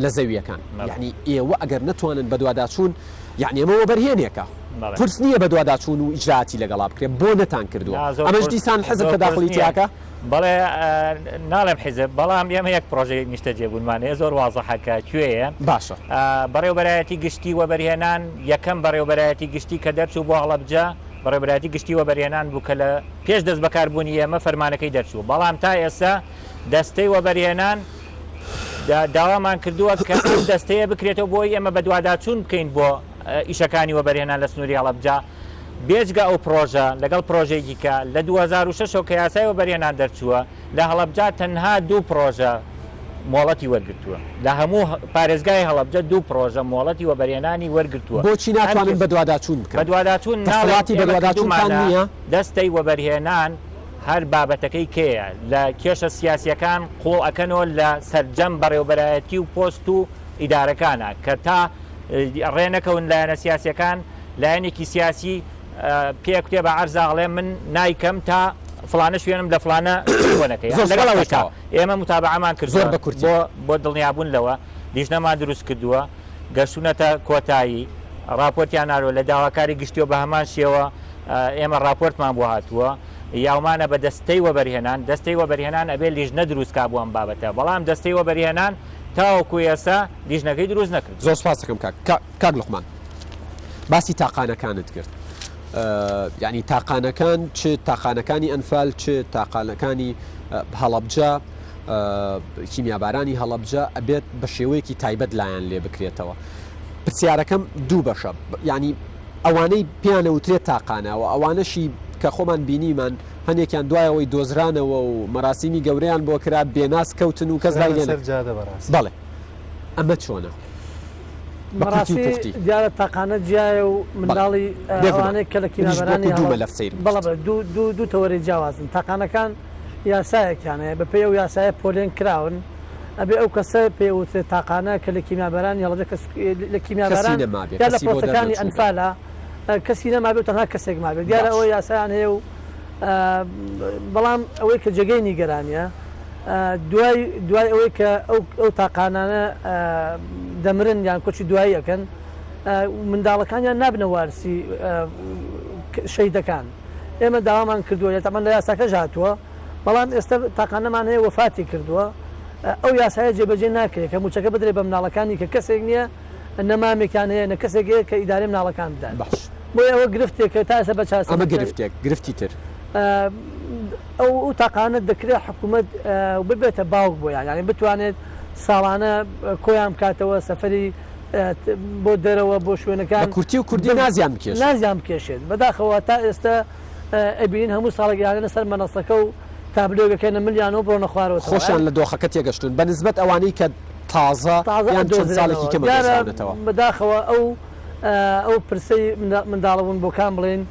لە زەویەکان یعنی ئێوە ئەگەر نەتوانن بەدواداچوون یعنی ئەمە وەبەرهێنێکە قورس نییە بەدواداچوون و ئیجراتی لەگەڵا بکرێت بۆ نەتان کردووە ئەمەش دیسان حزب کە داخلی تیاکە بەڵێ ناڵێم حیزب بەڵام ئێمە یەک پرۆژەی نیشتەجێبوونمان هەیە زۆر وازحە کە کوێیە. باشە. بەڕێوەبەرایەتی گشتی وەبەرهێنان یەکەم بەڕێوەبەرایەتی گشتی کە دەرچوو بۆ هەڵەبجە بەڕێوەبەرایەتی گشتی وەبەرهێنان بوو کە لە پێش دەست بەکاربوونی ئێمە فەرمانەکەی دەرچوو بەڵام تا ئێستا دەستەی وەبەرهێنان داوامان کردووە کە ئەم دەستەیە بکرێتەوە بۆی ئێمە بەدواداچوون بکەین بۆ ئیشەکانی وەبەرهێنان لە سنووری هەڵەبجە بێجگە ئەو پڕۆژە، لەگەڵ پڕۆژەی دیکە، لە 2006 ەوە کە یاسای وەبەرهێنان دەرچووە، لە هەڵەبجە تەنها دوو پڕۆژە مۆڵەتی وەرگرتووە. لە هەموو پارێزگای هەڵەبجە دوو پڕۆژە مۆڵەتی وەبەرهێنانی وەرگرتووە. بۆچی ناتوانن بەدواداچوون بکەن؟ بەدواداچوون ناڵێم، دەسەڵاتی ئێمە بەدواداچوونتان کردوومانە، نییە؟ دەستەی وەبەرهێنان هەر بابەتەکەی کێیە؟ لە کێشە سیاسییەکان قووڵ ئەکەنەوە لە سەرجەم بەڕێوەبەرایەتی و پۆست و ئیدارەکانە کە تا ڕێ نەکەون لایەنە سیاسییەکان لایەنێکی سیاسی پێ ئەکوتێ بە عەرزا ئەڵێ من نایکەم تا فڵانە شوێنم لە فڵانە بۆ نەکەی زۆر لەگەڵ سوپاس ئەوەی کاک کاوە. ئێمە متابعەمان کردووە زۆر بە کورتی. بۆ بۆ دڵنیابوون لەوە لیژنەمان دروست کردووە گەشتوونەتە کۆتایی ڕاپۆرتیان ناردووە لە داواکاری گشتیەوە بە هەمان شێوە ئێمە ڕاپۆرتمان بۆ هاتووە یاومانە بە دەستەی وەبەرهێنان دەستەی وەبەرهێنان ئەبێ لیژنە دروست کا بۆ ئەم بابەتە بەڵام دەستەی وەبەرهێنان تاوەکو ئێستا لیژنەکەی دروست نەکردووە. زۆر سوپاس دەکەم کاک کاک لوقمان. باسی تاقانەکانت کرد یعنی تاقانەکان چ تاقانەکانی ئەنفال چ تاقانەکانی هەڵەبجە کیمیابارانی هەڵەبجە ئەبێت بە شێوەیەکی تایبەت لایەن لێ بکرێتەوە پرسیارەکەم دوو بەشە یعنی ئەوانەی پێیانەوترێت تاقانەوە ئەوانەشی کە خۆمان بینیمان هەنێکیان دوایەوەی دۆزرانەوە و مەراسیمی گەورەیان بۆ کرا بێناس کەوتن و کەس لای لێ بەڵێ ئەمە چۆنە؟ بەڕاستی دیارە تاقانە جیایە و منداڵی ئەوانەی کە لە کیمیابارانی بەڵێ دوو تەوەرەی جیاوازن تاقانەکان یاسایەکیان هەیە بەپێی ئەو یاسایە پۆلێن کراون ئەبێ ئەو کەسە پێ وترێت تاقانە کە لە کیمیابارانی هەڵەبجە کەس لە کیمیاباران یا لە پرۆسەکانی ئەنفالە کەسی نەمابێ و تەنها کەسێک مابێت دیارە ئەوە یاسایان هەیە و بەڵام ئەوەی کە جێگەی نیگەرانیە دوای دوای ئەوەی کە ئەو ئەو تاقانانە دەمرن یان کۆچی دوایی ئەکەن منداڵەکانیان نابنە وارسی شەیدەکان ئێمە داوامان کردووە یە تەمان لە یاساکەش هاتووە بەڵام ئێستا تاقانەمان هەیە وەفاتی کردووە ئەو یاسایە جێبەجێ ناکرێت کە موچەکە بدرێت بە مناڵەکانی کە کەسێک نییە نە مامێکیان هەیە نە کەسێک هەیە کە ئیدارەی مناڵەکان بدات باش بۆیە ئەوە گرفتێکە تا ئێستا بە چارەسەر ئەمە گرفتێک گرفتی تر ئەو ئەو تاقانە دەکرێت حکوومەت ببێتە باوک بۆیان یانی بتوانێت ساڵانە کۆیان بکاتەوە سەفەری بۆ دەرەوە بۆ شوێنەکان بە کورتی و کوردی نازیان بکێشێت نازیان بکێشێت بەداخەوە تا ئێستا ئەبینین هەموو ساڵێک یانە سەر مەنەسەکە و تابلۆگەکەنە ملیانەوە بڕۆنە خوارەوە خۆشیان لە دۆخەکە تێگەشتون بە نسبەت ئەوانەی کە تازە یان چەند ساڵێکی کەمە دۆزراونەتەوە. بەداخەوە ئەو ئەو پرسەی منداڵە ونبووەکان بڵێین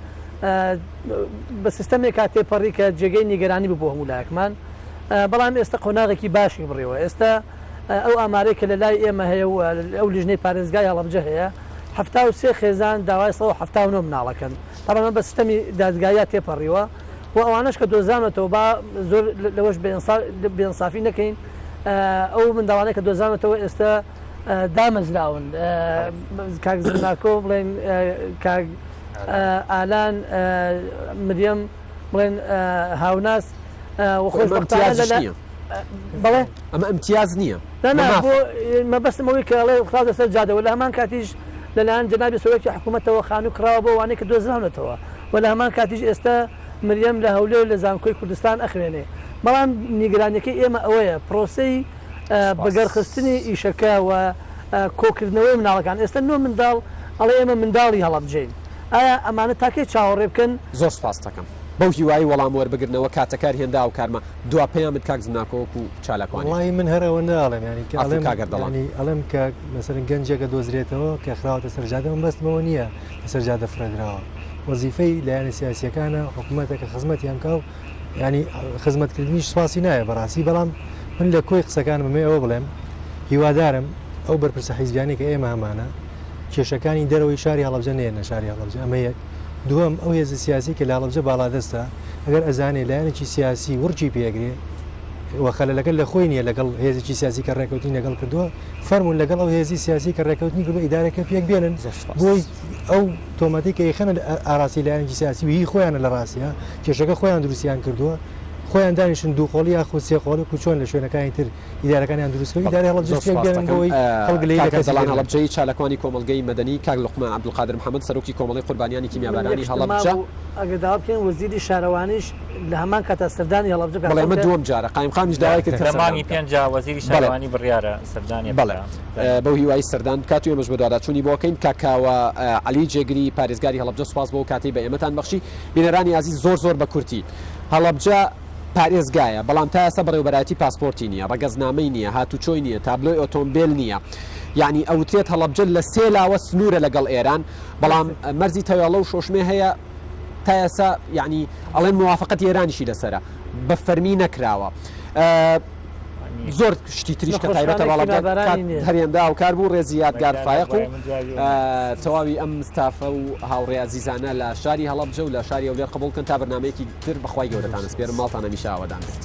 بە سیستەمێکا تێپەڕی کە جێگەی نیگەرانی بوو بۆ هەموو لایەکمان بەڵام ئێستا قۆناغێکی باشی بڕیوە ئێستا ئەو ئامارەی کە لە لای ئێمە هەیە و ئەو لیژنەی پارێزگای هەڵەبجە هەیە 73 خێزان داوای 179 مناڵەکەن تەبعەن بە سیستەمی دادگاییا تێپەڕیوە و ئەوانەش کە دۆزرانەتەوە با زۆر لەوەش بێئینسافی نەکەین ئەو منداڵانەی کە دۆزرانەتەوە ئێستا دامەزراون کاک زمناکۆ بڵێن کاک. ئالان مریەم بڵێن هاوناس و خۆشبەختانە لە بەڵێ ئەمە ئیمتیاز نییە. نا نا بۆ مەبەستم ئەوەی کە ئەڵێ خراوتە سەر جادە و لە هەمان کاتیش لەلایەن جەنابی سەرۆکی حکوومەتەوە خانوو کڕاوە بۆ ئەوانەی کە دۆزراونەتەوە و لە هەمان کاتیش ئێستا مریەم لە هەولێر لە زانکۆی کوردستان ئەخوێنێ بەڵام نیگەرانیەکەی ئێمە ئەوەیە پرۆسەی بەگەڕخستنی ئیشەکە و کۆکردنەوەی مناڵەکان ئێستا نۆ منداڵ ئەڵێ ئێمە منداڵی هەڵەبجەین ئایا ئەمانە تاکەی چاوەڕێ بکەن؟ زۆر سوپاست دەکەم. بەو هیوایەی وەڵام وەربگرنەوە کاتەکار هێندە هاوکارمە. دوا پەیامت کاک زناکۆ وەکو چالاکوانێک. وەڵایی من هەر ئەوەندە ئەڵێم یانی کە عەفو ئەڵێم کاک ئەردەڵان. یانی ئەڵێم کە مەسەلەن گەنجێکە دۆزرێتەوە کە خراوەتە سەر جادە مەبەستم ئەوە نییە لەسەر جادە فڕێدراوە وەزیفەی لایەنە سیاسییەکانە حکوومەتە کە خزمەتیان بکا و یانی خزمەتکردنیش سوپاسی نایە بەڕاستی بەڵام من لە کۆی قسەکانم ئەمەوێ ئەوە بڵێم هیوادارم ئەو بەرپرسە حیزبیانەی کە ئێمە هەمانە کێشەکانی دەرەوەی شاری هەڵەبجە نەیەنە شاری هەڵەبجە ئەمە یەک دووەم ئەو هێزە سیاسی کە لە هەڵەبجە باڵادەستە ئەگەر ئەزانێ لایەنێکی سیاسی وڕکی پێگرێ و خەلەلەکە لە خۆی نییە لەگەڵ هێزێکی سیاسی کە ڕێکەوتنی لەگەڵ کردووە فەرمونون لەگەڵ ئەو هێزی سیاسی کە ڕێکەوتنی کردو ئیدارەکە پێک بێنن بۆی ئەو تۆمەتی کە ئەیخەنە ئاراسی لایەنێکی سیاسی و هی خۆیانە لە ڕاستیا کێشەکە خۆیان دروستیان کردووە خۆیان دانیشن دوو قۆڵی یاخود سێ قۆڵی و چۆن لە شوێنەکانی تر ئیدارەکانیان دروست کرد ئیدارەی هەڵەبجەش زۆر پێک سوپاس بێنن دەکەم بۆی خەڵک گلەیی لە کاک کەسی ئەردەڵان لێ نەکات. هەڵەبجەیی چالاکوانی کۆمەڵگەی مەدەنی، کاک لوقمان عەبدولقادر محەمەد سەرۆکی کۆمەڵەی قوربانیانی من یەک کیمیابارانی شتم هەڵەبجە. مابوو ئەگەر داوا بکەین وەزیری شارەوانیش لە هەمان کاتا سەردانی هەڵەبجە بکات بەڵێ ئەمە چونکە دووەم جارە قایمقامیش داوای کرد کە لە سەردان مانگی بکات. پێنجا وەزیری بەڵێ شارەوانی بڕیارە سەردانێ بەڵێ بکا. بەو هیوای سەردان بکات و ئێمەش بەدواداچوونی بۆ ئەکەین. کاک کاوە عەلی جێگری پارێزگاری هەڵەبجە سوپاس بۆ ئەو کاتەی بە ئێمەتان بەخشی. بینەرانی ئازیز زۆر زۆر بە کورتی هەڵەبجە پارێزگایە، بەڵام تا ئێستا بەڕێوەبەرایەتی پاسپۆرتی نییە، ڕەگەزنامەی نییە، هاتوچۆی نییە، تابلۆی ئۆتۆمبێل نییە. یەعنی ئەوترێت هەڵەبجە لە سێ لاوە سنوورە لەگەڵ ئێران، بەڵام مەرزی تەوێڵە و شۆشمێ هەیە، تا ئێستا یەعنی ئەڵێن موافقەتی ئێرانیشی لەسەرە، بە فەرمی نەکراوە. زۆر شتی تریش کە تایبەتە نەخۆشخانەی بە هەڵەبجە کیمیابارانی کات نییە. هەر هێندە هاوکار بوو، ڕێزی یادگار فایەق و تەواوی ئەم ستافە و هاوڕێ ئازیزانە لە شاری هەڵەبجە و لە شاری هەولێر قبوڵ بکەن تا بەرنامەیەکی تر بەخوای گەورەتان ئەسپێرم ماڵتان هەمیشە ئاوەدان بێت.